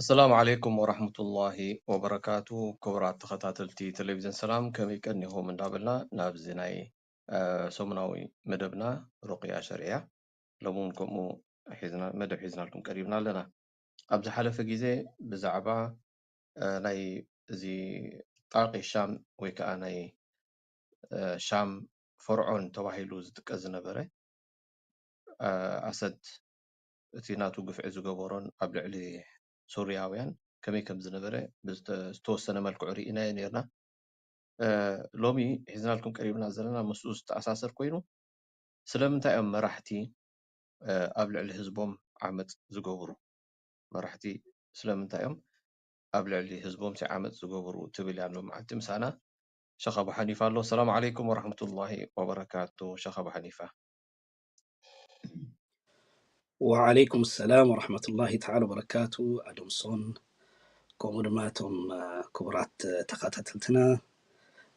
ኣሰላሙ ዓለይኩም ወራህመቱላሂ ወበረካቱ። ክቡራት ተኸታተልቲ ቴሌቪዝን ሰላም፣ ከመይ ቀኒኹም እንዳበልና ናብዚ ናይ፣ እ፣ ሰሙናዊ መደብና ሩቅያ ሸሪዓ፣ ሎሚ እውን ከምኡ ሒዝና፣ መደብ ሒዝናልኩም ቀሪብና ኣለና። ኣብ ዝሓለፈ ግዜ ብዛዕባ፣ እ፣ ናይ እዚ ጣቂ ሻም ወይ ከዓ ናይ፣ እ፣ ሻም ፈርዖን ተባሂሉ ዝጥቀስ ዝነበረ፣ እ፣ ኣሰድ እቲ ናቱ ግፍዒ ዝገበሮን ኣብ ልዕሊ ሶርያውያን ከመይ ከም ዝነበረ ብዝተ-፣ ዝተወሰነ መልክዑ ርኢናዮ ነርና። እ፣ ሎሚ ሒዝናልኩም ቀሪብና ዘለና ምስኡ ዝተኣሳሰር ኮይኑ፣ ስለምንታይ እዮም መራሕቲ፣ እ፣ ኣብ ልዕሊ ህዝቦም ዓመጽ ዝገብሩ? መራሕቲ ስለምንታይ እዮም ኣብ ልዕሊ ህዝቦም ሲ ዓመጽ ዝገብሩ ትብል እያ ሎም መዓልቲ ምሳና። ሸኽ ኣቡ ሓኒፋ ኣሎ። ሰላም ዓለይኩም ወራህመቱላሂ ወበረካቱ። ሸኽ ኣቡ ሓኒፋ። ወዓለይኩም ሰላም ወራህመቱላሂ ተዓላ ወበረካቱ። ኣዶምሶን፣ ከምኡ ድማ እቶም፣ እ፣ ክቡራት፣ እ፣ ተኸታተልትና፣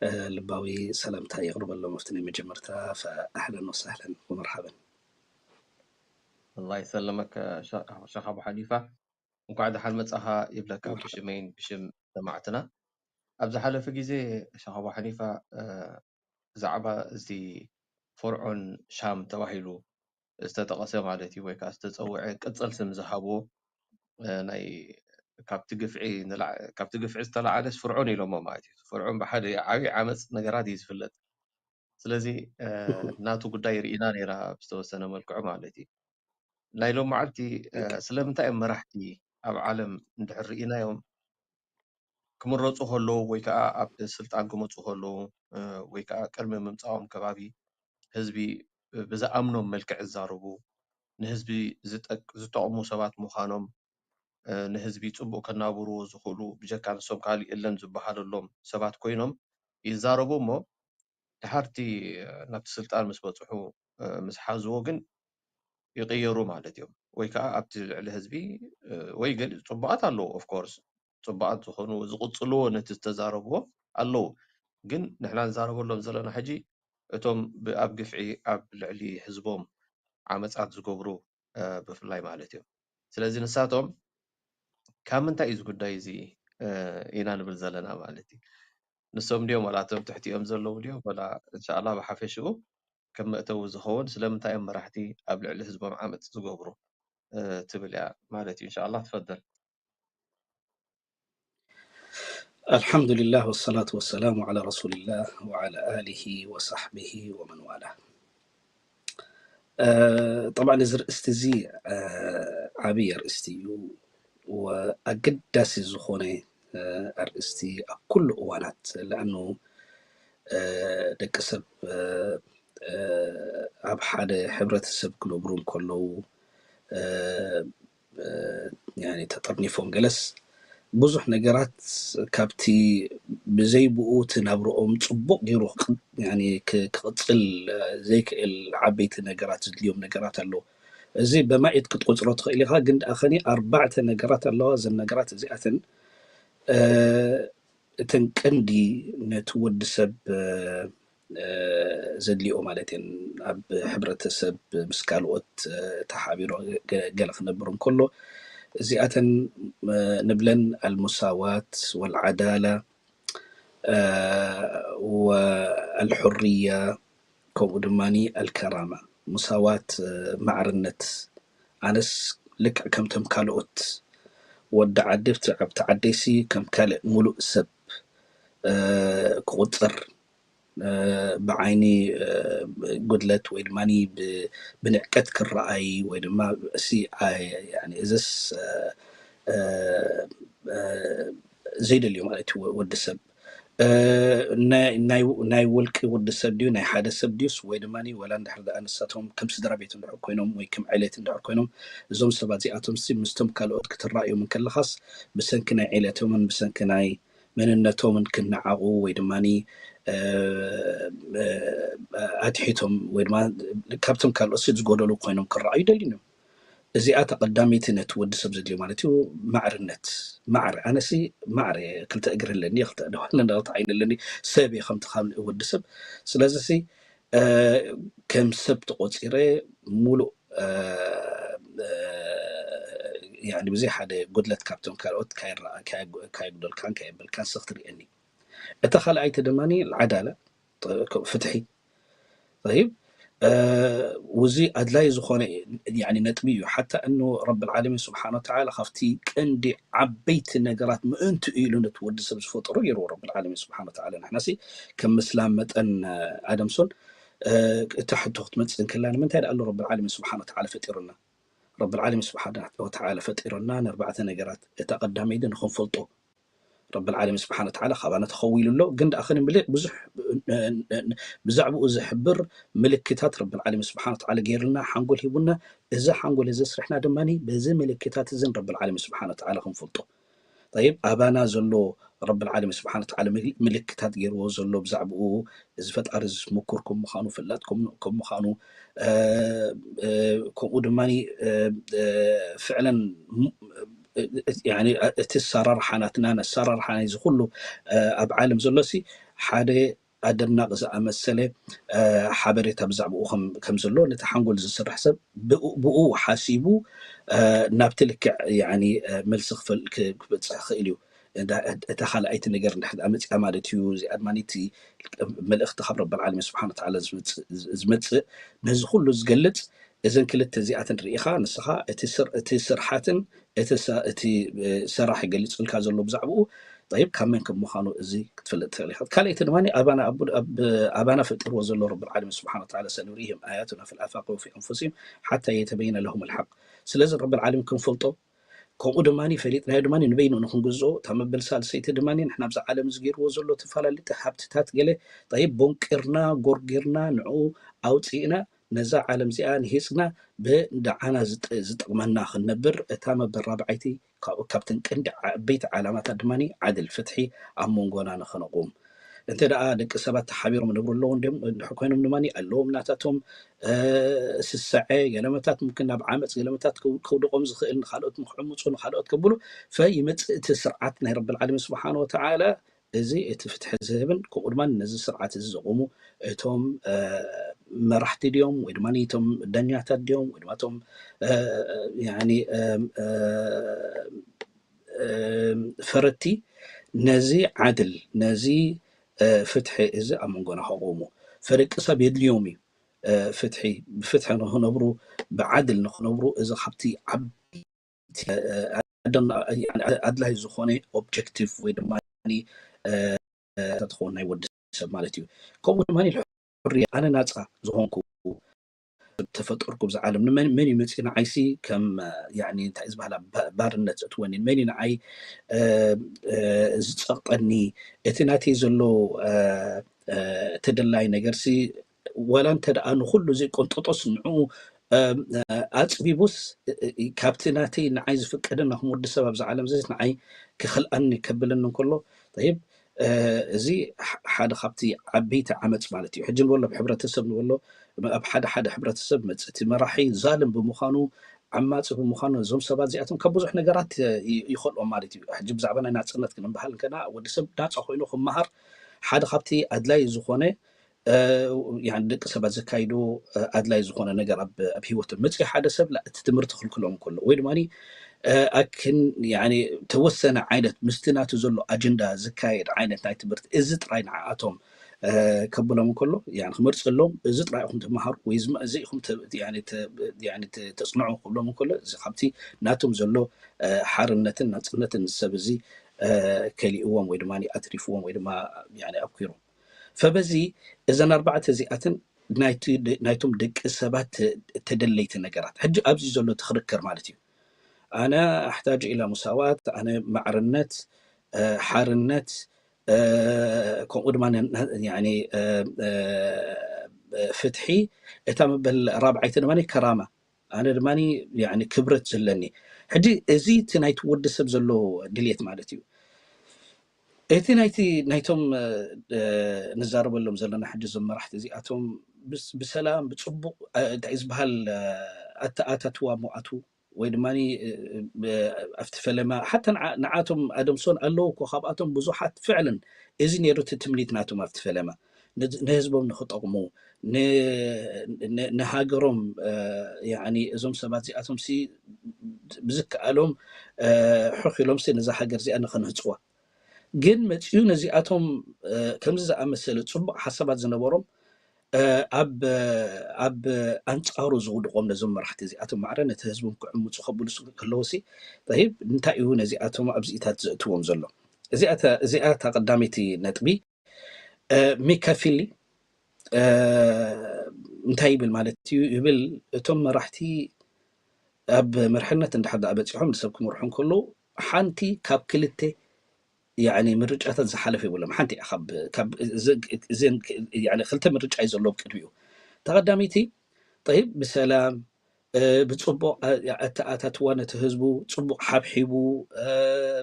እ፣ ልባዊ ሰላምታ የቕርበሎም ኣብቲ ናይ መጀመርታ። ፈኣህለን ወሳህለን ወመርሓበን። ኣላህ ይሰለመከ ሸ-፣ ሸኽ ኣቡ ሓኒፋ። እንኳዕ ደሓን መጻኻ ይብለካ ብሽመይን ብሽም ሰማዕትና። ኣብ ዝሓለፈ ግዜ ሸኽ ኣቡ ሓኒፋ፣ እ፣ ብዛዕባ እዚ ፈርዖን ሻም ተባሂሉ ዝተጠቐሰ ማለት እዩ፣ ወይ ከዓ ዝተጸውዐ ቅጽል ስም ዝሃብዎ፣ እ፣ ናይ ካብቲ ግፍዒ ንላዕ-፣ ካብቲ ግፍዒ ዝተላዓለስ ፍርዖን ኢሎሞ ማለት እዩ። ፍርዖን ብሓደ ዓብዪ ዓመጽ ነገራት እዩ ዝፍለጥ። ስለዚ፣ እ፣ ናቱ ጉዳይ ርኢና ነይራ ብዝተወሰነ መልክዑ ማለት እዩ። ናይ ሎም መዓልቲ፣ እ፣ ስለምንታይ እዮም መራሕቲ ኣብ ዓለም እንድሕር ርኢናዮም ክምረጹ ከለዉ ወይ ከዓ ኣብ ስልጣን ክመጹ ከለዉ፣ እ፣ ወይ ከዓ ቅድሚ ምምጻኦም ከባቢ ህዝቢ ብዝኣምኖም መልክዕ ዝዛረቡ፣ ንህዝቢ ዝጠቅ-፣ ዝጠቕሙ ሰባት ምዃኖም፣ እ፣ ንህዝቢ ጽቡቕ ከናብርዎ ዝኽእሉ ብጀካ ንሶም ካልእ የለን ዝበሃለሎም ሰባት ኮይኖም ይዛረቡ እሞ፣ ድሓርቲ ናብቲ ስልጣን ምስ በጽሑ፣ እ፣ ምስ ሓዝዎ ግን ይቕየሩ ማለት እዮም። ወይ ከዓ ኣብቲ ልዕሊ ህዝቢ፣ እ፣ ወይ ገሊ ጽቡቓት ኣለዉ፣ ኦፍ ኮርስ ጽቡቓት ዝኾኑ ዝቕጽልዎ ነቲ ዝተዛረብዎ ኣለዉ። ግን ንሕና ንዛረበሎም ዘለና ሕጂ እቶም ብ-፣ ኣብ ግፍዒ ኣብ ልዕሊ ህዝቦም ዓመጻት ዝገብሩ፣ እ፣ ብፍላይ ማለት እዮም። ስለዚ ንሳቶም ካብ ምንታይ እዩ እዚ ጉዳይ እዚ፣ እ፣ ኢና ንብል ዘለና ማለት እዩ። ንሶም ድዮም ዋላ እቶም ትሕቲኦም ዘለዉ ድዮም ዋላ እንሻላ ብሓፈሽኡ ከም መእተዊ ዝኸውን ስለምንታይ እዮም መራሕቲ ኣብ ልዕሊ ህዝቦም ዓመፅ ዝገብሩ፣ እ፣ ትብል እያ ማለት እዩ። እንሻላ ትፈደል። الحمد لله والصلاة والسلام على رسول الله وعلى آله وصحبه ومن والاه. እ፣ ጠብዓን እዚ ርእስቲ እዚ፣ እ፣ ዓብዪ ኣርእስቲ እዩ። ወኣገዳሲ ዝኾነ፣ እ፣ ኣርእስቲ ኣብ ኩሉ እዋናት፣ ለኣኑ፣ እ፣ ደቂ ሰብ፣ እ፣ እ፣ ኣብ ሓደ ሕብረተሰብ ክነብሩ እንከለዉ፣ እ፣ እ፣ ያኒ ተጠርኒፎም ገለስ ብዙሕ ነገራት ካብቲ ብዘይ ብኡ እቲ ናብርኦም ጽቡቕ ገይሩ ክቕ-፣ ያኒ ክ-፣ ክቕጽል ዘይክእል ዓበይቲ ነገራት ዘድልዮም ነገራት ኣለዉ። እዚ በማኢት ክትቆጽሮ ትኽእል ኢኻ፣ ግን ደኣ ኸኒ ኣርባዕተ ነገራት ኣለዋ። እዘን ነገራት እዚኣተን፣ እ፣ እተን ቀንዲ ነቲ ወዲ ሰብ፣ እ፣ እ፣ ዘድልዮ ማለት እየን። ኣብ ሕብረተሰብ ምስ ካልኦት፣ እ፣ ተሓቢሩ ገ-፣ ገለ ክነብር እንከሎ፣ እዚኣተን፣ እ፣ ንብለን ኣልሙሳዋት ወልዓዳላ፣ እ፣ ወኣልሑርያ፣ ከምኡ ድማኒ ኣልከራማ፣ ሙሳዋት፣ እ፣ ማዕርነት። ኣነስ ልክዕ ከምቶም ካልኦት ወዲ ዓዲ ኣብቲ፣ ኣብቲ ዓደይሲ ከም ካልእ ሙሉእ ሰብ፣ እ፣ ክቑጸር፣ እ፣ ብዓይኒ፣ እ፣ ጉድለት ወይ ድማኒ ብ-፣ ብንዕቀት ክረኣይ ወይ ድማ እሲ፣ ኣይ፣ ያኒ እዝስ፣ እ፣ እ፣ እ፣ ዘይደልዮ ማለት እዩ ወ-፣ ወዲ ሰብ። እ፣ ናይ፣ ናይ፣ ናይ ውልቂ ወዲ ሰብ ድዩ፣ ናይ ሓደ ሰብ ድዩስ፣ ወይ ድማኒ ወላ እንድሕር ደኣ ንሳቶም ከም ስድራ ቤት እንድሕር ኮይኖም ወይ ከም ዕለት እንድሕር ኮይኖም፣ እዞም ሰባት እዚኣቶም ሲ ምስቶም ካልኦት ክትረኣዮም እንከለኻስ ብሰንኪ ናይ ዕለቶምን ብሰንኪ ናይ መንነቶምን ክነዓቑ ወይ ድማኒ፣ እ፣ እ፣ ኣትሒቶም ወይ ድማ ካብቶም ካልኦት ሲ ዝጎደሉ ኮይኖም ክረኣዩ ይደልዩ እዮም። እዚኣ እታ ቀዳመይቲ ነቲ ወዲ ሰብ ዘድልዮ ማለት እዩ፣ ማዕርነት። ማዕረ፣ ኣነሲ ማዕረ እየ፣ ክልተ እግሪ ኣለኒ፣ ክልተ ኣእዳው ኣለኒ፣ ክልተ ዓይኒ ኣለኒ፣ ሰብ እየ ከምቲ ካልእ ወዲ ሰብ። ስለዚ ሲ፣ እ፣ ከም ሰብ ተቖጺረ ሙሉእ፣ እ፣ እ፣ ብዘይ ሓደ ጉድለት ካብቶም ካልኦት ካየጉደልካን ካየበልካን ስኽ ትርእየኒ። እታ ካልኣይቲ ድማ ልዓዳለ ፍትሒ። ይብ ውዚ ኣድላይ ዝኾነ ነጥቢ እዩ። ሓታ እኑ ረብ ልዓለሚን ስብሓን ወተዓላ ካብቲ ቀንዲ ዓበይቲ ነገራት ምእንቱ ኢሉ ነቲ ወዲ ሰብ ዝፈጠሮ ገይርዎ ረብ ልዓለሚን ስብሓን ወተዓላ። ንሕናሲ ከም ምስላም መጠን ኣደምሶን እታ ሕቶ ክትመፅእ እንክላ ንምንታይ ደኣ ኣሎ ረብ ልዓለሚን ስብሓን ወተዓላ ፈጢሩና? ረብ ልዓለሚን ስብሓን ወተዓላ ፈጢሩና ንኣርባዕተ ነገራት። እታ ቀዳመይቲ ንኽንፈልጦ ረብ ልዓለሚን ስብሓን ወተዓላ ካባና ተኸዊሉ ኣሎ። ግን ደኣ ክንምልእ ብዙሕ ብዛዕባኡ ዝሕብር ምልክታት ረብ ልዓለሚን ስብሓን ወተዓላ ገይሩልና ሓንጎል ሂቡና። እዚ ሓንጎል እዚ ኣስሪሕና ድማ በዚ ምልክታት እዝን ረብ ልዓለሚን ስብሓን ወተዓላ ክንፈልጦ። ይብ ኣባና ዘሎ ረብ ልዓለሚን ስብሓን ወተዓላ ምልክታት ገይርዎ ዘሎ ብዛዕባኡ እዚ ፈጣሪ እዚ ምኩር ከም ምዃኑ፣ ፈላጥ ከም ምዃኑ፣ ከምኡ ድማ ፍዕለን እቲ ኣሰራርሓ ናትና፣ ኣሰራርሓ ናይዚ ኩሉ ኣብ ዓለም ዘሎ ሲ ሓደ ኣደናቂ ዝኣመሰለ ሓበሬታ ብዛዕባኡ ከም ዘሎ ነቲ ሓንጎል ዝስራሕ ሰብ ብኡ ሓሲቡ ናብቲ ልክዕ መልሲ ክበፅሕ ክእል እዩ። እታ ካልኣይቲ ነገር እንድሕር መፅያ ማለት እዩ። እዚኣ ድማ እቲ መልእኽቲ ካብ ረብ ልዓለሚን ስብሓን ወተዓላ ዝመፅእ ነዚ ኩሉ ዝገልፅ እዘን ክልተ እዚኣተን ርኢኻ ንስኻ እቲ ስርሓትን እቲ ሰራሕ ይገልፅልካ ዘሎ ብዛዕባኡ ይብ ካብ መን ከም ምዃኑ እዚ ክትፈልጥ ትኽእል ኢኻ። ካልኣይቲ ድማ ኣባና ፈጢርዎ ዘሎ ረብ ልዓለሚን ስብሓን ወተዓላ ሰኑሪህም ኣያቱና ፊል ኣፋቂ ወፊ ኣንፉሲሂም ሓታ የተበየነ ለሁም ልሓቅ። ስለዚ ረብ ልዓለሚን ክንፈልጦ ከምኡ ድማ ፈሊጥናዮ ድማ ንበይኑ ንክንግዝኦ እታ መበል ሳልሰይቲ ድማ ንሕና ኣብዚ ዓለም እዚ ገይርዎ ዘሎ ተፈላለዩ ሃብትታት ገለ ይብ ቦንቂርና ጎርጊርና ንዕኡ ኣውፅእና ነዛ ዓለም እዚኣ ንሂፅና ብደዓና ዝጠቅመና ክንነብር እታ መበል ራብዓይቲ ካብተን ቀንዲ ዓበይቲ ዓላማታት ድማ ዓድል ፍትሒ ኣብ መንጎና ንክነቑም እንተ ደኣ ደቂ ሰባት ተሓቢሮም ነብሩ ኣለዎም እንድሕር ኮይኖም ድማ ኣለዎም ናታቶም ስሰዐ ገለመታት ምምክን ናብ ዓመፅ ገለመታት ከውድቆም ዝኽእል ንካልኦት ንክዕምፁ ንካልኦት ከብሉ ፈይመፅእ እቲ ስርዓት ናይ ረብ ልዓለሚን ስብሓን ወተዓላ እዚ እቲ ፍትሒ ዝህብን ከምኡ ድማ ነዚ ስርዓት እዚ ዘቑሙ እቶም መራሕቲ ድዮም ወይ ድማ እቶም ዳኛታት ድዮም ወይ ድማ እቶም ፈረድቲ ነዚ ዓድል ነዚ ፍትሒ እዚ ኣብ መንጎና ከቑሙ ፈደቂ ሰብ የድልዮም እዩ። ፍትሒ ብፍትሒ ንክነብሩ ብዓድል ንክነብሩ እዚ ካብቲ ዓቢ ኣድላይ ዝኾነ ኦብጀክቲቭ ወይ ድማ ትኸውን ናይ ወዲ ሰብ ማለት እዩ። ከምኡ ድማ ሕሪ ኣነ ናፃ ዝኾንኩ ተፈጠርኩ ብዛ ዓለም ንመን መን እዩ መፅኡ ንዓይሲ ከም እንታይ ዝበሃል ባርነት ዘእትወኒ መን እዩ ንዓይ ዝፀቕጠኒ እቲ ናተይ ዘሎ ተደላይ ነገርሲ ወላ እንተ ደኣ ንኹሉ ዘይቆንጠጦስ ንዕኡ ኣፅቢቡስ ካብቲ ናተይ ንዓይ ዝፍቀደና ከም ወዲ ሰብ ኣብዚ ዓለም እዚ ንዓይ ክኽልኣኒ ከብለኒ እንከሎ ይብ እዚ ሓደ ካብቲ ዓበይቲ ዓመፅ ማለት እዩ። ሕጂ ንበሎ ኣብ ሕብረተሰብ ንበሎ ኣብ ሓደ ሓደ ሕብረተሰብ መፅእ እቲ መራሒ ዛልም ብምዃኑ ዓማፂ ብምዃኑ እዞም ሰባት እዚኣቶም ካብ ብዙሕ ነገራት ይኸልኦም ማለት እዩ። ሕጂ ብዛዕባ ናይ ናፅነት ክንበሃል እንከና ወዲ ሰብ ናፃ ኮይኑ ክመሃር ሓደ ካብቲ ኣድላይ ዝኾነ ደቂ ሰባት ዘካይዶ ኣድላይ ዝኾነ ነገር ኣብ ህይወቶም መፅኡ ሓደ ሰብ እቲ ትምህርቲ ክልክሎም ከሎ ወይ ድማ ኣክን ተወሰነ ዓይነት ምስቲ ናቱ ዘሎ ኣጀንዳ ዝካየድ ዓይነት ናይ ትምህርቲ እዚ ጥራይ ንዓኣቶም ከብሎም ከሎ ክመርፀሎም እዚ ጥራይ ኢኹም ተመሃሩ ወይ እዚ ኢኹም ተፅንዑ ክብሎም ከሎ እዚ ካብቲ ናቶም ዘሎ ሓርነትን ናፅነትን ሰብ እዚ ከሊእዎም ወይ ድማ ኣትሪፍዎም ወይ ድማ ኣብኪሮም ፈበዚ እዘን ኣርባዕተ እዚኣትን ናይቶም ደቂ ሰባት ተደለይቲ ነገራት ሕጂ ኣብዚ ዘሎ ትኽርክር ማለት እዩ። ኣነ ኣሕታጅ ኢላ ሙሳዋት ኣነ ማዕርነት ሓርነት ከምኡ ድማ ፍትሒ እታ መበል ራብዓይቲ ድማ ከራማ ኣነ ድማ ክብረት ዘለኒ ሕጂ እዚ እቲ ናይቲ ወዲ ሰብ ዘሎ ድልየት ማለት እዩ። እቲ ናይቲ ናይቶም ንዛረበሎም ዘለና ሕጂ እዞም መራሕቲ እዚኣቶም ብሰላም ብፅቡቕ እንታይ ዝበሃል ኣተኣታትዋ ሞኣቱ ወይ ድማ ኣብቲ ፈለማ ሓታ ንዓቶም ኣደምሶን ኣለዉ እኮ ካብኣቶም ብዙሓት ፍዕልን እዚ ነይሩ እቲ ትምኒት ናቶም ኣብቲ ፈለማ ንህዝቦም ንክጠቕሙ ንሃገሮም እዞም ሰባት እዚኣቶም ብዝከኣሎም ሕኽ ኢሎም ነዛ ሃገር እዚኣ ንኸንህፅዋ። ግን መፂኡ ነዚኣቶም ከምዚ ዝኣመሰለ ፅቡቕ ሓሳባት ዝነበሮም ኣብ ኣብ ኣንፃሩ ዝውድቖም ነዞም መራሕቲ እዚኣቶም ማዕረ ነቲ ህዝቦም ክዕምፁ ከብሉ ከለውሲ፣ ጠይብ እንታይ እዩ ነዚኣቶም ኣብዚኢታት ዘእትዎም ዘሎ? እዚኣ እታ ቀዳመይቲ ነጥቢ። ሚካፊሊ እንታይ ይብል ማለት እዩ? ይብል እቶም መራሕቲ ኣብ መርሕነት እንድሕር ደኣ በፂሖም ንሰብ ክመርሑ እንከለዉ ሓንቲ ካብ ክልተ ያኒ ምርጫታት ዝሓለፈ ይብሎም። ሓንቲ እያ ካብ ካብ እዘን ያኒ ክልተ ምርጫ እዩ ዘለዎ ቅድሚኡ። ተቐዳሚቲ ጠይብ ብሰላም ብፅቡቕ ኣተኣታትዋ ነቲ ህዝቡ ፅቡቕ ሓብሒቡ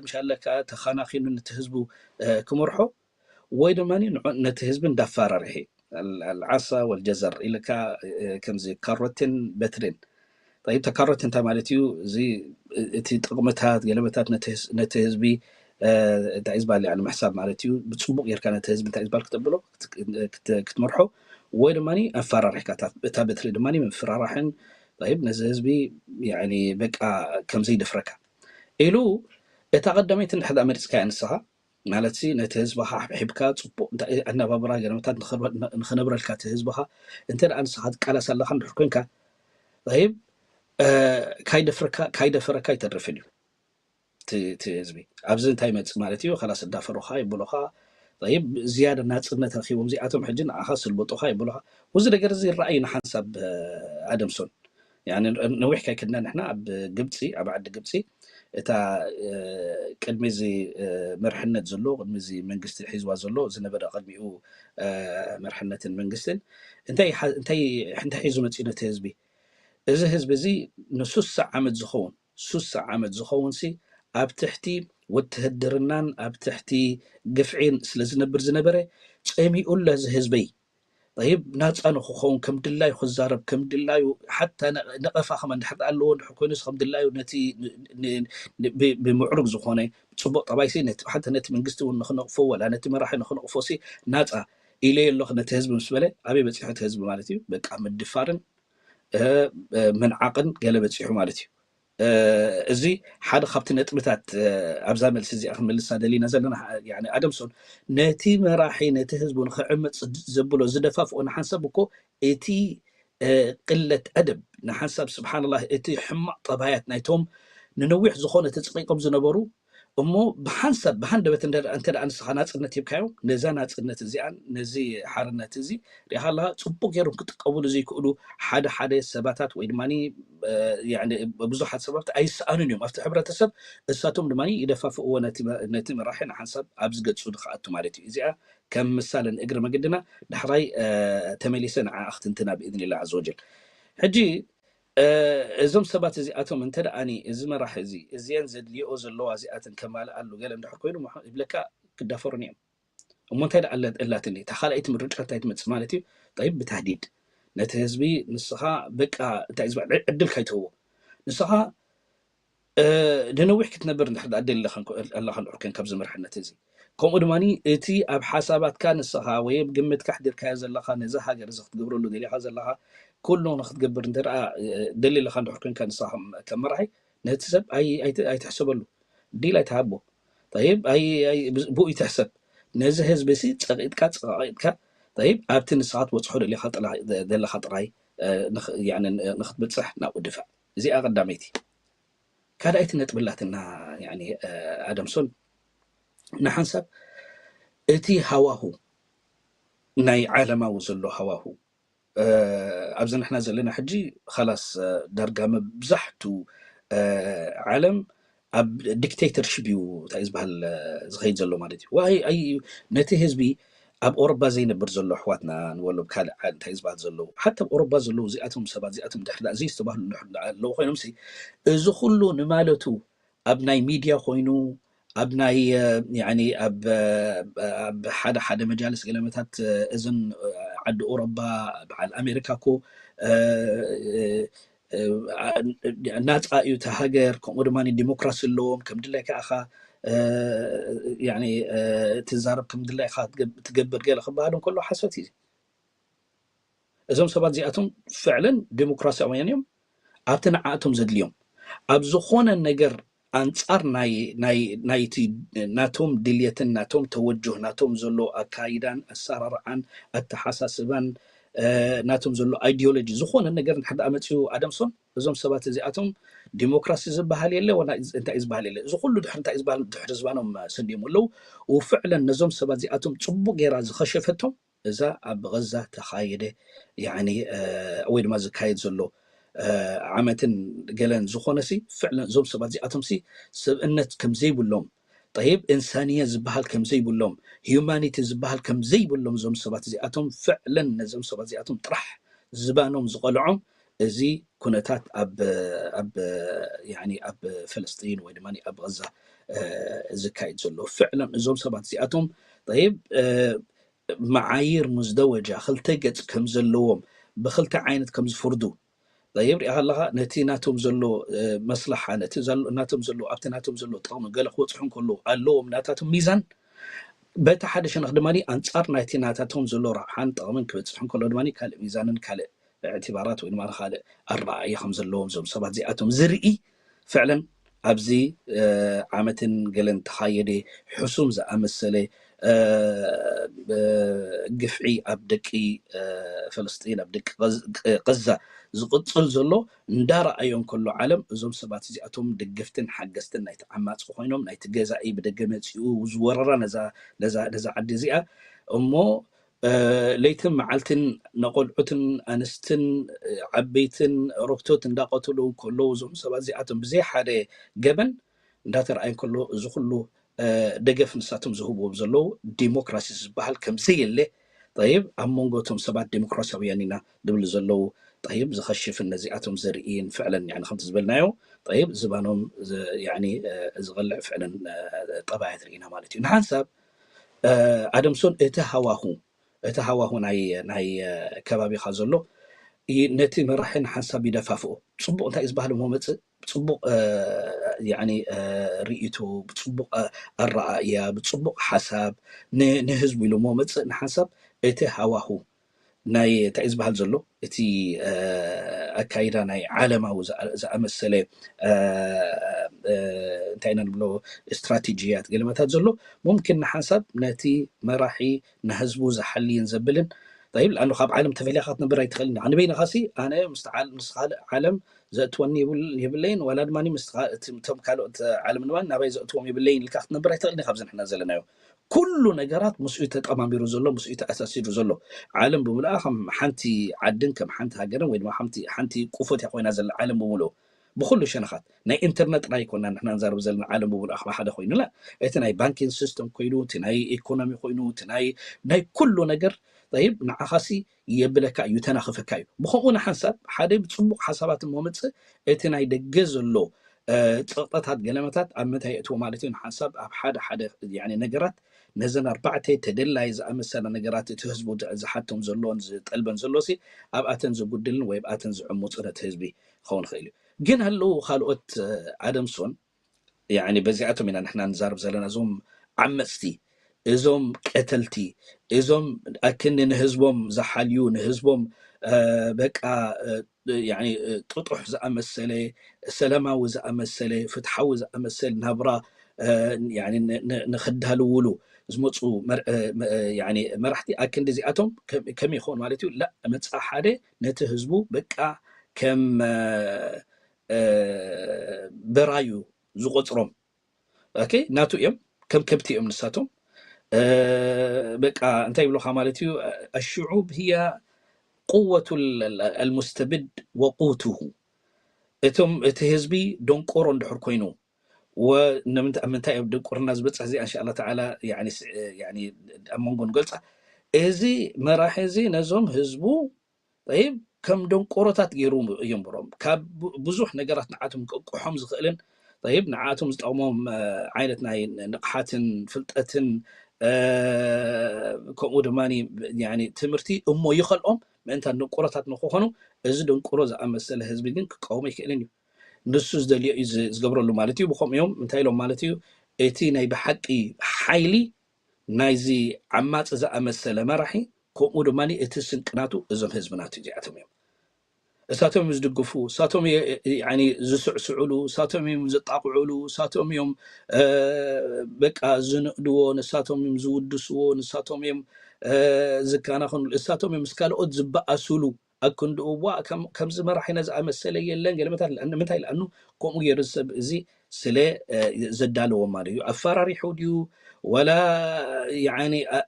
ምሻለካ ተኻናኺኑ ነቲ ህዝቡ ክመርሖ ወይ ድማ ነቲ ህዝቢ እንዳፈራርሒ ኣልዓሳ ወልጀዘር ኢልካ ከምዚ ካሮትን በትርን ጠይብ ተካሮት እንታይ ማለት እዩ? እዚ እቲ ጥቕምታት ገለመታት ነቲ ህዝቢ እንታይ ዝበሃል ያኒ ምሕሳብ ማለት እዩ። ብፅቡቕ ጌርካ ነቲ ህዝቢ እንታይ ዝበሃል ክተብሎ ክትመርሖ ወይ ድማ ኣፈራሪሕካ እታ በትሪ ድማ ምፍራራሕን ጠይብ ነዚ ህዝቢ ያኒ በቃ ከምዘይደፍረካ ኢሉ እታ ቀዳመይቲ እንድሕር መሪፅካ ንስኻ ማለት ነቲ ህዝብኻ ሒብካ ፅቡቕ ኣነባብራ ገለመታት ንክነብረልካ እቲ ህዝብኻ እንተ ደኣ ንስኻ ትቃላስ ኣለኻ እንድሕር ኮንካ ይብ ካይደፈረካ ይተርፍን እዩ እቲ ህዝቢ። ኣብዚ እንታይ ይመፅእ ማለት እዩ? ከላስ እንዳፈሩኻ ይብሉኻ። ይብ ዝያዳ ናፅነት ረኪቦም እዚኣቶም ሕጂ ንዓኻ ስልብጡኻ ይብሉኻ። እዚ ነገር እዚ ይረኣዩ ንሓንሳብ ኣደምሶን ነዊሕ ካይክድና ንሕና ኣብ ግብፂ ኣብ ዓዲ ግብፂ እታ ቅድሚ እዚ መርሕነት ዘሎ ቅድሚ እዚ መንግስቲ ሒዝዋ ዘሎ ዝነበረ ቅድሚኡ መርሕነትን መንግስትን እንታይ እንታይ እንታይ ሒዙ መፅኡ ነቲ ህዝቢ እዚ ህዝቢ እዚ ንሱሳ ዓመት ዝኸውን ሱሳ ዓመት ዝኸውን ሲ ኣብ ትሕቲ ውትህድርናን ኣብ ትሕቲ ግፍዒን ስለ ዝነብር ዝነበረ ፀሚኡ ኣሎ እዚ ህዝበይ ጠይብ ናፃ ንክኸውን ከም ድላዩ ክዛረብ ከም ድላዩ ሓታ ነቐፋ ከመ እንድሕር ኣለዎ እንድሕር ኮይኑስ ከም ድላዩ ነቲ ብምዕሩግ ዝኾነ ብፅቡቅ ጠባይሲ ሓታ ነቲ መንግስቲ እውን ንክነቕፎ ወላ ነቲ መራሒ ንክነቕፎ ሲ ናፃ ኢለዮ ኣለኹ ነቲ ህዝቢ ምስ በለ ኣበይ በፂሑ እቲ ህዝቢ ማለት እዩ በቃ ምድፋርን ምንዓቕን ገለ በፂሑ ማለት እዩ እዚ ሓደ ካብቲ ነጥብታት ኣብዛ መልሲ እዚኣ ክምልሳ ደሊና ዘለና ኣደምሶን ነቲ መራሒ ነቲ ህዝቡ ንክዕምፅ ዘብሎ ዝደፋፍኦ ንሓንሳብ እኮ እቲ ቅለት ኣደብ ንሓንሳብ ስብሓንላ እቲ ሕማቅ ጠባያት ናይቶም ንነዊሕ ዝኾነ ተፅቂቆም ዝነበሩ እሞ ብሓንሳብ ብሃንደበት እንተ ንስኻ ናፅነት ሂብካዮም ነዛ ናፅነት እዚኣን ነዚ ሓርነት እዚ ሪኢኻ ኣለኻ ፅቡቅ ገይሮም ክጥቀምሉ ዘይክእሉ ሓደ ሓደ ሰባታት ወይ ድማ ብዙሓት ሰባት ኣይሰኣኑን እዮም ኣብቲ ሕብረተሰብ እሳቶም ድማ ይደፋፍእዎ ነቲ መራሒ ንሓንሳብ ኣብዚ ገፁ ንክኣቱ ማለት እዩ እዚኣ ከም ምሳለ ንእግሪ መገድና ዳሕራይ ተመሊሰ ንዓ ክትንትና ብኢዝኒላ ዓዘ ወጀል ሕጂ እዞም ሰባት እዚኣቶም እንተ ደኣኒ እዚ መራሒ እዚ እዚአን ዘድልየኦ ዘለዋ እዚኣተን ከማልኣሉ ገለ እንድሕር ኮይኑ ይብለካ ክዳፈሩን እዮም እሞ እንታይ ደኣ እላትኒ እታ ካልኣይቲ ምርጫ እንታይ ትመፅእ ማለት እዩ ጠይብ ብታህዲድ ነቲ ህዝቢ ንስኻ በቃ እንታይ ዝበሃል ዕድል ካይትህቦ ንስኻ ንነዊሕ ክትነብር እንድሕር ደኣ ደሊ ኣለኻ እንድሕር ኮይንካ ኣብዚ መርሕነት እዚ ከምኡ ድማ እቲ ኣብ ሓሳባትካ ንስኻ ወይ ኣብ ግምትካ ኣሕዲርካዮ ዘለኻ ነዚ ሃገር እዚ ክትገብረሉ ደሊኻ ዘለኻ ኩሉ ንክትገብር እንተ ደኣ ደሊ ኣለኻ እንድሕር ኮይንካ ንስኻ ከም መራሒ ነቲ ሰብ ኣይትሕሰበሉ ዲል ኣይትሃቦ ጠይብ ብኡ ይትሕሰብ ነዚ ህዝቢ ሲ ፀቂጥካ ፀቃቂጥካ ጠይብ ኣብቲ ንስኻ ትበፅሖ ደሊኻ ዘለኻ ጥራይ ንክትብፅሕ ናብኡ ድፋዕ እዚኣ ቀዳመይቲ ካልኣይቲ ነጥቢ ኣላትና ኣደምሶን ንሓንሳብ እቲ ሃዋሁ ናይ ዓለማዊ ዘሎ ሃዋሁ ኣብዚ ንሕና ዘለና ሕጂ ኸላስ ዳርጋ መብዛሕቱ ዓለም ኣብ ዲክቴተርሽፕ እዩ እንታይ ዝበሃል ዝኸይድ ዘሎ ማለት እዩ ዋይ ኣይ ነቲ ህዝቢ ኣብ ኦሮባ ዘይነብር ዘሎ ኣሕዋትና ንበሎም ካልእ እንታይ ዝበሃል ዘለዉ ሓታ ኣብ ኦሮባ ዘለዉ እዚኣቶም ሰባት እዚኣቶም ድሕር ዘይዝተባህሉ ኣለዉ ኮይኖም እዚ ኩሉ ንማለቱ ኣብ ናይ ሚድያ ኮይኑ ኣብ ናይ ኣብ ሓደ ሓደ መጃልስ ገለመታት እዝን ዓዲ ኦሮባ በዓል ኣሜሪካ ኮ ናፃ እዩ እቲ ሃገር ከምኡ ድማ ዲሞክራሲ ኣለዎም ከም ድላይ ከኣኻ ትዛረብ ከም ድላይካ ትገብር ገለ ክበሃል እንከሎ ሓሶት እዩ እዞም ሰባት እዚኣቶም ፍዕለን ዲሞክራሲያውያን እዮም ኣብቲ ንዓእቶም ዘድልዮም ኣብ ዝኾነ ነገር ኣንጻር ናይ ናይ ናይቲ ናቶም ድልየትን ናቶም ተወጅህ ናቶም ዘሎ ኣካይዳን ኣሰራርዓን ኣተሓሳስባን ናቶም ዘሎ ኣይዲዮሎጂ ዝኾነ ነገር እንድሕር ደኣ መፂኡ ኣደምሶን እዞም ሰባት እዚኣቶም ዲሞክራሲ ዝበሃል የለ ወላ እንታይ ዝበሃል የለ እዚ ኩሉ ድሕር እንታይ ዝበሃል ድሕር ዝባኖም ሰዲዮም ኣለዉ። ውፍዕለን ነዞም ሰባት እዚኣቶም ፅቡቅ ጌራ ዝኸሸፈቶም እዛ ኣብ غزة ተኻየደ ወይ ድማ ዝካየድ ዘሎ ዓመትን ገለን ዝኾነ ሲ ፍዕለን እዞም ሰባት እዚኣቶም ሲ ሰብእነት ከም ዘይብሎም ጠይብ እንሳንየት ዝበሃል ከም ዘይብሎም humanity ዝበሃል ከም ዘይብሎም እዞም ሰባት እዚኣቶም ፍዕለን ነዞም ሰባት እዚኣቶም ጥራሕ ዝባኖም ዝቐልዖም እዚ ኩነታት ኣብ ኣብ ያኒ ኣብ ፈለስጢን ወይ ድማ ኣብ غزة ዝካየድ ዘሎ ፍዕለን እዞም ሰባት እዚኣቶም ጠይብ መዓይር ሙዝደወጃ ክልተ ገፅ ከም ዘለዎም ብክልተ ዓይነት ከም ዝፍርዱ ጠይብ ሪኣ ከለካ ነቲ ናቶም ዘሎ መስላሓ ነቲ ናቶም ዘሎ ኣብቲ ናቶም ዘሎ ጥቕሚ ገለ ክበፅሑ እንከለዉ ኣለዎም ናታቶም ሚዛን በቲ ሓደ ሸነኽ ድማ ኣንፃር ናይቲ ናታቶም ዘሎ ረብሓን ጥቕምን ክበፅሕ እንከሎ ድማ ካልእ ሚዛንን ካልእ እዕትባራት ወይ ድማ ካልእ ኣረኣእያ ከም ዘለዎም እዞም ሰባት እዚኣቶም ዝርኢ ፍዕለን ኣብዚ ዓመትን ገለን ተኻየደ ሕሱም ዝኣመሰለ ግፍዒ ኣብ ደቂ ፈለስጢን ኣብ ደቂ غزة ዝቕፅል ዘሎ እንዳረኣዮ እንከሎ ዓለም እዞም ሰባት እዚኣቶም ደገፍትን ሓገዝትን ናይቲ ዓማፂ ኮይኖም ናይቲ ገዛኢ ብደገ መፂኡ ዝወረራ ነዛ ዓዲ እዚኣ እሞ ለይትን መዓልትን ነቆልዑትን ኣንስትን ዓበይትን ሮክቶት እንዳቀትሉ ከለዉ እዞም ሰባት እዚኣቶም ብዘይ ሓደ ገበን እንዳተረኣዩ ከሎ እዚ ኩሉ ደገፍ ንሳቶም ዝህብዎም ዘለዉ ዲሞክራሲ ዝበሃል ከም ዘየለ ጠይብ ኣብ መንጎ እቶም ሰባት ዲሞክራሲያውያን ኢና ዝብሉ ዘለዉ ጠይብ ዝኸሽፍን ነዚኣቶም ዘርእይን ፍዕለን ያኒ ከምቲ ዝበልናዮ ጠይብ ዝባኖም ያኒ ዝቐልዕ ፍዕለን ጠባያት ርኢና ማለት እዩ ንሓንሳብ ኣደምሶን እቲ ሃዋሁ እቲ ሃዋሁ ናይ ናይ ከባቢኻ ዘሎ ነቲ መራሒ ንሓንሳብ ይደፋፍኦ። ጽቡቕ እንታይ እዩ ዝበሃል እሞ መጽእ ብጽቡቕ ርኢቱ ብጽቡቕ ኣረኣእያ ብጽቡቕ ሓሳብ ንህዝቡ ኢሉ እሞ መጽእ ንሓንሳብ እቲ ሃዋሁ ናይ እንታይ ዝበሃል ዘሎ እቲ ኣካይዳ ናይ ዓለማዊ ዝኣመሰለ እንታይ ኢና ንብሎ ስትራቴጂያት ገለመታት ዘሎ ሙምኪን ንሓንሳብ ነቲ መራሒ ንህዝቡ ዝሓልይን ዘብልን ይብል ኣንዱ ካብ ዓለም ተፈሊኻ ክትነብር ኣይትኽእልን ንበይንኻ ሲ ኣነ ምስ ካልእ ዓለም ዘእትወኒ የብለይን ዋላ ድማ ምስቶም ካልኦት ዓለም ድማ ናባይ ዘእትዎም የብለይን ኢልካ ክትነብር ኣይትኽእልን ካብዚ ንሕና ዘለናዮ ኩሉ ነገራት ምስኡ ተጠማሚሩ ዘሎ ምስኡ ተኣሳሲሩ ዘሎ ዓለም ብምልኣ ከም ሓንቲ ዓድን ከም ሓንቲ ሃገርን ወይ ድማ ሓንቲ ቁፎት እያ ኮይና ዘላ ዓለም ብምልኡ ብኩሉ ሸነኻት ናይ ኢንተርነት ጥራይ ይኮና ንሕና ንዛረብ ዘለና ዓለም ብምልኣ ከም ሓደ ኮይኑና እቲ ናይ ባንኪንግ ሲስተም ኮይኑ እቲ ናይ ኢኮኖሚ ኮይኑ እቲ ናይ ናይ ኩሉ ነገር ይብ ንዓኻሲ የብለካ እዩ ተናኽፈካ እዩ ብከምኡ ንሓንሳብ ሓደ ብፅቡቅ ሓሳባት እሞ መፅእ እቲ ናይ ደገ ዘሎ ፀቕጠታት ገለመታት ኣብ ምንታይ የእትዎ ማለት እዩ ንሓንሳብ ኣብ ሓደ ሓደ ነገራት ነዘን ኣርባዕተ ተደላይ ዝኣመሰላ ነገራት እቲ ህዝቡ ዝሓቶም ዘሎን ዝጠልበን ዘሎ ሲ ኣብኣተን ዝጉድልን ወይ ኣብኣተን ዝዕሙፁ ነቲ ህዝቢ ክኸውን ይኽእል እዩ ግን ኣለዉ ካልኦት ኣደምሶን ያኒ በዚኣቶም ኢና ንሕና ንዛረብ ዘለና እዞም ዓመፅቲ እዞም ቀተልቲ እዞም ኣክኒ ንህዝቦም ዝሓልዩ ንህዝቦም በቃ ጥጡሕ ዝኣመሰለ ሰላማዊ ዝኣመሰለ ፍትሓዊ ዝኣመሰል ናብራ ንክዳልውሉ ዝመፁ መራሕቲ ኣክንዲ እዚኣቶም ከመይ ይኸውን ማለት እዩ ላ መፃ ሓደ ነቲ ህዝቡ በቃ ከም በራዩ ዝቆፅሮም ናቱ እዮም ከም ከብቲ እዮም ንሳቶም በቃ እንታይ ይብሉካ ማለት እዩ الشعوب هي قوة المستبد وقوته እቶም እቲ ህዝቢ ደንቆሮ እንድሕር ኮይኑ ንምንታይ ኣብ ድንቁርና ዝበፅሕ እዚኣ እንሻ ተዓላ ኣብ መንጎ ንገልፃ እዚ መራሒ እዚ ነዞም ህዝቡ ጠይብ ከም ደንቆሮታት ገይሩ የንብሮም ካብ ብዙሕ ነገራት ንዓቶም ከንቅሖም ዝኽእልን ጠይብ ንዓቶም ዝጠቕሞም ዓይነት ናይ ንቕሓትን ፍልጠትን ከምኡ ድማ ትምህርቲ እሞ ይኸልኦም ምእንታ ደንቆሮታት ንክኾኑ እዚ ደንቆሮ ዝኣመሰለ ህዝቢ ግን ክቃወሞ ይክእልን እዩ ንሱ ዝደልዮ እዩ ዝገብረሉ ማለት እዩ ብከምኡ እዮም እንታይ ኢሎም ማለት እዩ እቲ ናይ ብሓቂ ሓይሊ ናይዚ ዓማፂ ዝኣመሰለ መራሒ ከምኡ ድማ እቲ ስንቂ ናቱ እዞም ህዝቢ ናቱ እዚኣቶም እዮም እሳቶም እዮም ዝድግፉ፣ እሳቶም እዮም ዝስዕስዕሉ፣ እሳቶም እዮም ዘጣቕዕሉ፣ እሳቶም እዮም በቃ ዝንእድዎ፣ ንሳቶም እዮም ዝውድስዎ፣ ንሳቶም እዮም ዝከናኸኑሉ፣ እሳቶም እዮም ምስ ካልኦት ዝበኣሱሉ። ኣብ ክንድኡ እዋ ከምዚ መራሒና ዝኣመሰለ የለን ገለመታት። ንምንታይ? ለኣኑ ከምኡ ገይሩ ሰብ እዚ ስለ ዘዳለዎም ማለት እዩ። ኣፈራሪሑ ድዩ ወላ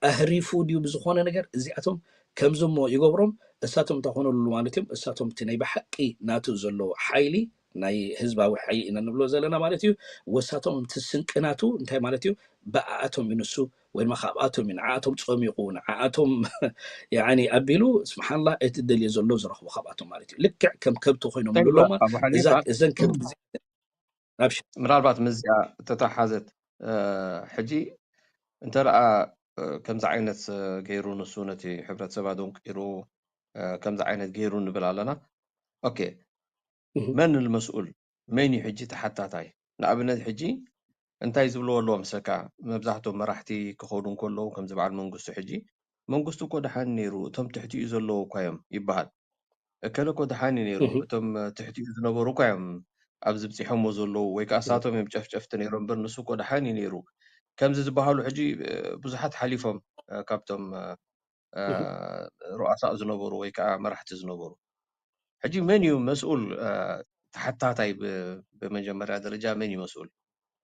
ኣህሪፉ ድዩ ብዝኾነ ነገር እዚኣቶም ከምዚ እሞ ይገብሮም። እሳቶም እንታይ ኮነሉ ማለት እዮም? እሳቶም እቲ ናይ ብሓቂ ናቱ ዘሎ ሓይሊ ናይ ህዝባዊ ሓይሊ ኢና ንብሎ ዘለና ማለት እዩ። ወሳቶም እቲ ስንቂ ናቱ እንታይ ማለት እዩ? ብኣኣቶም እዩ ንሱ ወይ ድማ ካብኣቶም እዩ ንዓኣቶም ጸሚቑ ንዓኣቶም ያኒ ኣቢሉ ስብሓንላ እቲ ደልዮ ዘሎ ዝረኽቦ ካብኣቶም ማለት እዩ። ልክዕ ከም ከብቲ ኮይኖም ንብሎማ እዘን ከብቲ ምናልባት ምስዚኣ ተተሓዘት ሕጂ እንተ ደኣ ከምዚ ዓይነት ገይሩ ንሱ ነቲ ሕብረተሰብ ኣደንቂሩ ከምዚ ዓይነት ገይሩ ንብል ኣለና። ኦኬ፣ መን ልመስኡል? መን እዩ ሕጂ ተሓታታይ? ንኣብነት ሕጂ እንታይ ዝብልዎ ኣለዎ መሰልካ? መብዛሕትኦም መራሕቲ ክኸዱ እንከለዉ ከምዚ በዓል መንግስቱ ሕጂ መንግስቱ እኮ ደሓን ነይሩ፣ እቶም ትሕቲኡ ዘለዉ እኳ እዮም ይበሃል። እከለ እኮ ደሓን እዩ ነይሩ፣ እቶም ትሕቲኡ ዝነበሩ እኳ እዮም ኣብዚ ብፂሖሞ ዘለዉ፣ ወይ ከዓ እሳቶም እዮም ጨፍጨፍቲ ነይሮም እምበር ንሱ እኮ ደሓን እዩ ነይሩ። ከምዚ ዝበሃሉ ሕጂ ብዙሓት ሓሊፎም ካብቶም ሩኣሳእ ዝነበሩ ወይ ከዓ መራሕቲ ዝነበሩ። ሕጂ መን እዩ መስኡል ተሓታታይ? ብመጀመርያ ደረጃ መን እዩ መስኡል?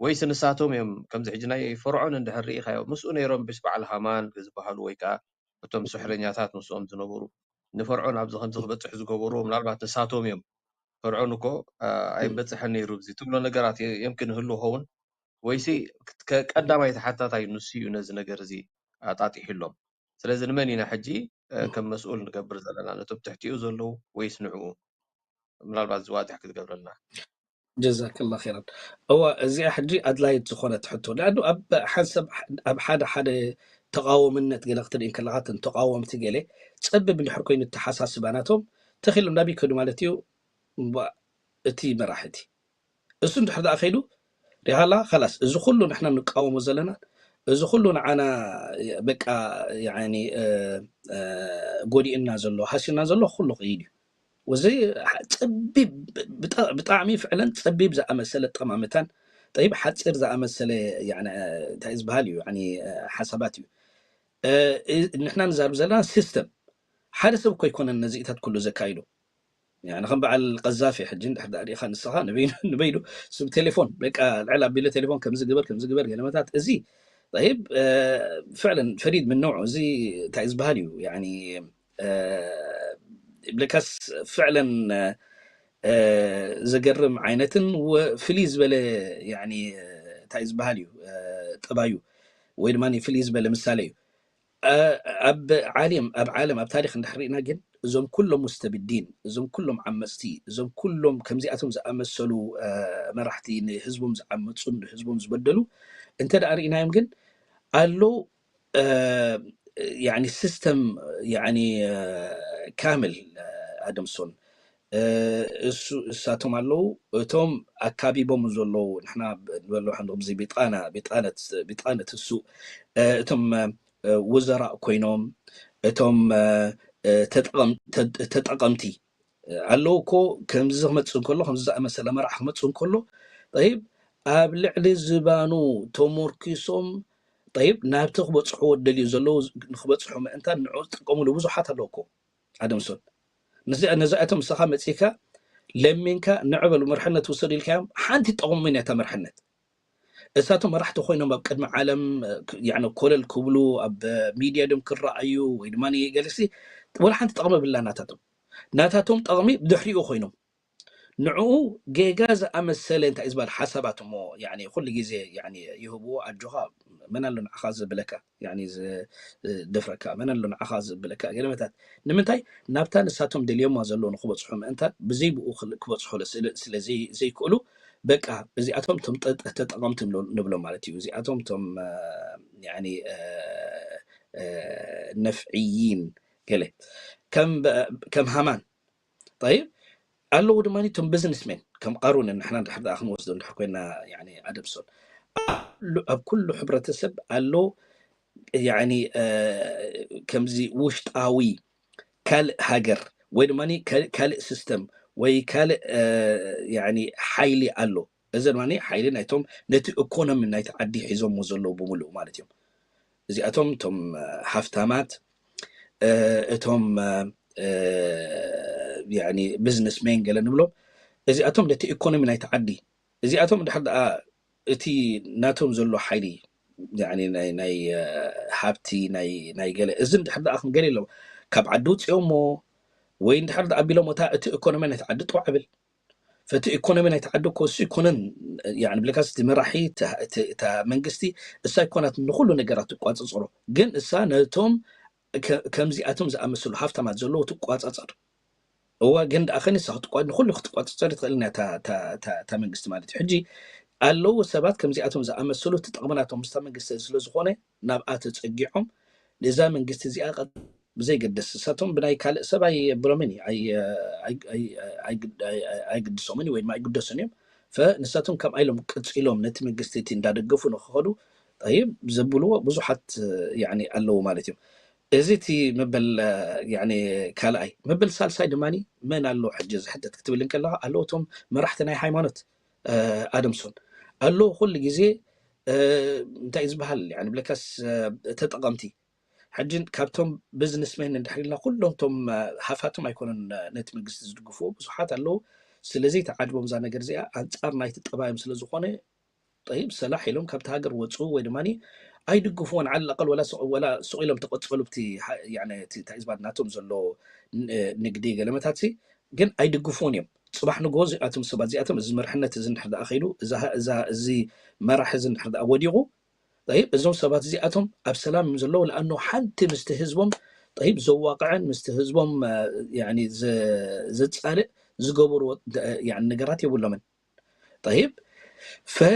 ወይስ ንሳቶም እዮም ከምዚ ሕጂ ናይ ፈርዖን እንድሕር ርኢኻዮ ምስኡ ነይሮም ብስ በዓል ሃማን ዝበሃሉ ወይ ከዓ እቶም ስሕረኛታት ምስኦም ዝነበሩ ንፈርዖን ኣብዚ ከምዚ ክበፅሕ ዝገበርዎ ምናልባት ንሳቶም እዮም። ፈርዖን እኮ ኣይበፅሐን ነይሩ እዚ ትብሎ ነገራት የምክን ህሉ ኸውን ወይሲ ቀዳማይ ተሓታታይ ንሱ እዩ ነዚ ነገር እዚ ኣጣጢሕሎም። ስለዚ ንመን ኢና ሕጂ ከም መስኡል ንገብር ዘለና? ነቶም ትሕቲኡ ዘለዉ ወይስ ንዕኡ? ምናልባት ዝዋድሕ ክትገብረልና። ጀዛክላ ኸይራን። እዋ እዚኣ ሕጂ ኣድላይት ዝኾነት ሕቶ ንኣዱ ኣብ ሓንሰብ ኣብ ሓደ ሓደ ተቃወምነት ገለ ክትርኢ ከለካ ተቃወምቲ ገለ ጸብብ እንድሕር ኮይኑ ተሓሳስባ ናቶም ተኺሎም ናበይ ከዱ ማለት እዩ። እቲ መራሒ እቲ እሱ እንድሕር ደኣ ከይዱ ሪሃላ ላስ እዚ ኩሉ ንሕና ንቃወሞ ዘለና እዚ ኩሉ ንዓና በቃ ጎዲእና ዘሎ ሃሲና ዘሎ ኩሉ ክይድ እዩ። ወዚ ጸቢብ ብጣዕሚ ፍዕለን ጸቢብ ዝኣመሰለ ጠማምታን ጠይብ ሓፂር ዝኣመሰለ እንታይ ዝበሃል እዩ ሓሳባት እዩ። ንሕና ንዛርብ ዘለና ሲስተም ሓደ ሰብ እኮ ኣይኮነን ነዚኢታት ኩሉ ዘካይዶ። ንከም በዓል ቀዛፊ ሕጂ እንድሕር ዳኣ ሪኢኻ ንስኻ ንበይኑ ንበይኑ ስብ ቴሌፎን በቃ ልዕል ኣቢለ ቴሌፎን ከምዚ ግበር ከምዚ ግበር ገለመታት እዚ ይብ ፍዕለን ፈሪድ ምን ነውዑ እዚ እንታይ ዝበሃል እዩ። ይብለካስ ፍዕለን ዘገርም ዓይነትን ፍልይ ዝበለ እንታይ ዝበሃል እዩ ጠባዩ ወይ ድማ ፍልይ ዝበለ ምሳሌ እዩ። ኣብ ዓለም ኣብ ዓለም ኣብ ታሪክ እንድሕር ርኢና ግን እዞም ኩሎም ሙስተብዲን እዞም ኩሎም ዓመፅቲ እዞም ኩሎም ከምዚኣቶም ዝኣመሰሉ መራሕቲ ንህዝቦም ዝዓመፁን ንህዝቦም ዝበደሉ እንተ ደኣ ርኢናዮም ግን ኣሎ ሲስተም ካምል ኣደምሶን እሱ እሳቶም ኣለዉ እቶም ኣካቢቦም ዘለዉ ንሕና ንበሎ ከምዚ ቢጣና ቢጣነት ቢጣነት እሱ እቶም ውዘራእ ኮይኖም እቶም ተጠቐምቲ ኣለዉ እኮ ከምዚ ክመፅእ እንከሎ ከምዚ ዝኣመሰለ መራሕ ክመፅእ እንከሎ ይብ ኣብ ልዕሊ ዝባኑ ተሞርኪሶም ይብ ናብቲ ክበፅሕዎ ደልዩ ዘለዉ ንክበፅሑ ምእንታን ንዑ ዝጥቀምሉ ብዙሓት ኣለዉ እኮ ኣደምሶን ነዚኣቶም ምሳኻ መፂካ ለሚንካ ንዕበሉ መርሕነት ውሰዱ ኢልካዮም ሓንቲ ጠቕሙን እያ መርሕነት እሳቶም መራሕቲ ኮይኖም ኣብ ቅድሚ ዓለም ኮለል ክብሉ ኣብ ሚድያ ድም ክረኣዩ ወይ ድማ ገለሲ ወላ ሓንቲ ጠቕሚ ብላ ናታቶም ናታቶም ጠቕሚ ብድሕሪኡ ኮይኖም ንዕኡ ጌጋ ዝኣመሰለ እንታይ ዝበሃል ሓሳባት እሞ ኩሉ ግዜ ይህብዎ ኣጆኻ መን ኣሎ ንዓኻ ዝብለካ ዝደፍረካ መን ኣሎ ንዓኻ ዝብለካ ገለመታት ንምንታይ ናብታ ንሳቶም ደልዮማ ዘለዉ ንክበፅሑ ምእንታ ብዘይ ብኡ ክበፅሑ ስለዘይክእሉ በቃ እዚኣቶም ቶም ተጠቐምቲ ንብሎም ማለት እዩ እዚኣቶም ቶም ነፍዕይን ገለ ከም ሃማን ይብ ኣለዉ ድማ ቶም ቢዝነስሜን ከም ቃሩን ንሕና ድሕር ደኣ ክንወስዶ እንድሕር ኮይና ኣደምሶን ኣብ ኩሉ ሕብረተሰብ ኣሎ ከምዚ ውሽጣዊ ካልእ ሃገር ወይ ድማ ካልእ ሲስተም ወይ ካልእ ሓይሊ ኣሎ። እዚ ድማ ሓይሊ ናይቶም ነቲ ኢኮኖሚ ናይቲ ዓዲ ሒዞሞ ዘለዉ ብምሉእ ማለት እዮም። እዚኣቶም እቶም ሃፍታማት፣ እቶም ቢዝነስ ሜን ገለ ንብሎም፣ እዚኣቶም ነቲ ኢኮኖሚ ናይቲ ዓዲ፣ እዚኣቶም ድሕር ደኣ እቲ ናቶም ዘሎ ሓይሊ ናይ ሃብቲ ናይ ገለ፣ እዚ ድሕር ደኣ ክንገለ ኣለዎ ካብ ዓዲ ውፅኦሞ ወይ እንድሕር ደኣ ኣቢሎም እታ እቲ ኢኮኖሚ ናይቲ ዓዲ ጠዋዕ ብል። ፈቲ ኢኮኖሚ ናይቲ ዓዲ እኮ እሱ ይኮነን ብለካስ እቲ መራሒ እታ መንግስቲ እሳ ይኮናት ንኩሉ ነገራት ትቋፅፅሮ፣ ግን እሳ ነቶም ከምዚኣቶም ዝኣመሰሉ ሃፍታማት ዘለዎ ትቋፃፀር። እዋ ግን ደኣ ከኒሳ ንኩሉ ክትቋፅፀር ትኽእል እታ መንግስቲ ማለት እዩ። ሕጂ ኣለዉ ሰባት ከምዚኣቶም ዝኣመሰሉ እቲ ጥቕምናቶም ምስታ መንግስቲ ስለዝኾነ ናብኣ ተፀጊዖም ነዛ መንግስቲ እዚኣ ብዘይገደስ እሳቶም ብናይ ካልእ ሰብ ኣይብሎምን እዩ ኣይግድሶምን እዩ ወይ ድማ ኣይግደሱን እዮም። ንሳቶም ከምኣ ኢሎም ቅፂሎም ነቲ መንግስቲ እቲ እንዳደገፉ ንክኸዱ ጠይብ ዘብልዎ ብዙሓት ኣለዉ ማለት እዮም። እዚ እቲ መበል ካልኣይ። መበል ሳልሳይ ድማ መን ኣሎ ሕጂ ዝሕተት ክትብል እንከለካ ኣለዉ እቶም መራሕቲ ናይ ሃይማኖት ኣደምሶን ኣለዉ ኩሉ ግዜ እንታይ ዝበሃል ብለካስ ተጠቐምቲ ሕጂ ካብቶም ቢዝነስሜን እንድሕር ኢልና ኩሎም ቶም ሃፋትም ኣይኮነን ነቲ መንግስቲ ዝድግፍዎ ብዙሓት ኣለዉ። ስለዚ ተዓጅቦም እዛ ነገር እዚኣ ኣንፃር ናይቲ ጠባዮም ስለዝኾነ ጠይብ ሰላሕ ኢሎም ካብቲ ሃገር ወፁ ወይ ድማ ኣይድግፍዎን ዓለቀል ወላ ስቕ ኢሎም ተቐፀሉ ብቲ እንታይ ዝበሃል ናቶም ዘሎ ንግዲ ገለመታት ግን ኣይድግፍዎን እዮም። ፅባሕ ንጎ እዚኣቶም ሰባት እዚኣቶም እዚ መርሕነት እዚ እንድሕር ደኣ ከይዱ እዚ መራሕ እዚ እንድሕር ደኣ ወዲቑ ጠይብ እዞም ሰባት እዚኣቶም ኣብ ሰላም እዮም ዘለዉ። ለኣኖ ሓንቲ ምስቲ ህዝቦም ጠይብ ዘዋቅዐን ምስቲ ህዝቦም ዘፃልእ ዝገበርዎ ነገራት የብሎምን። ጠይብ ፈ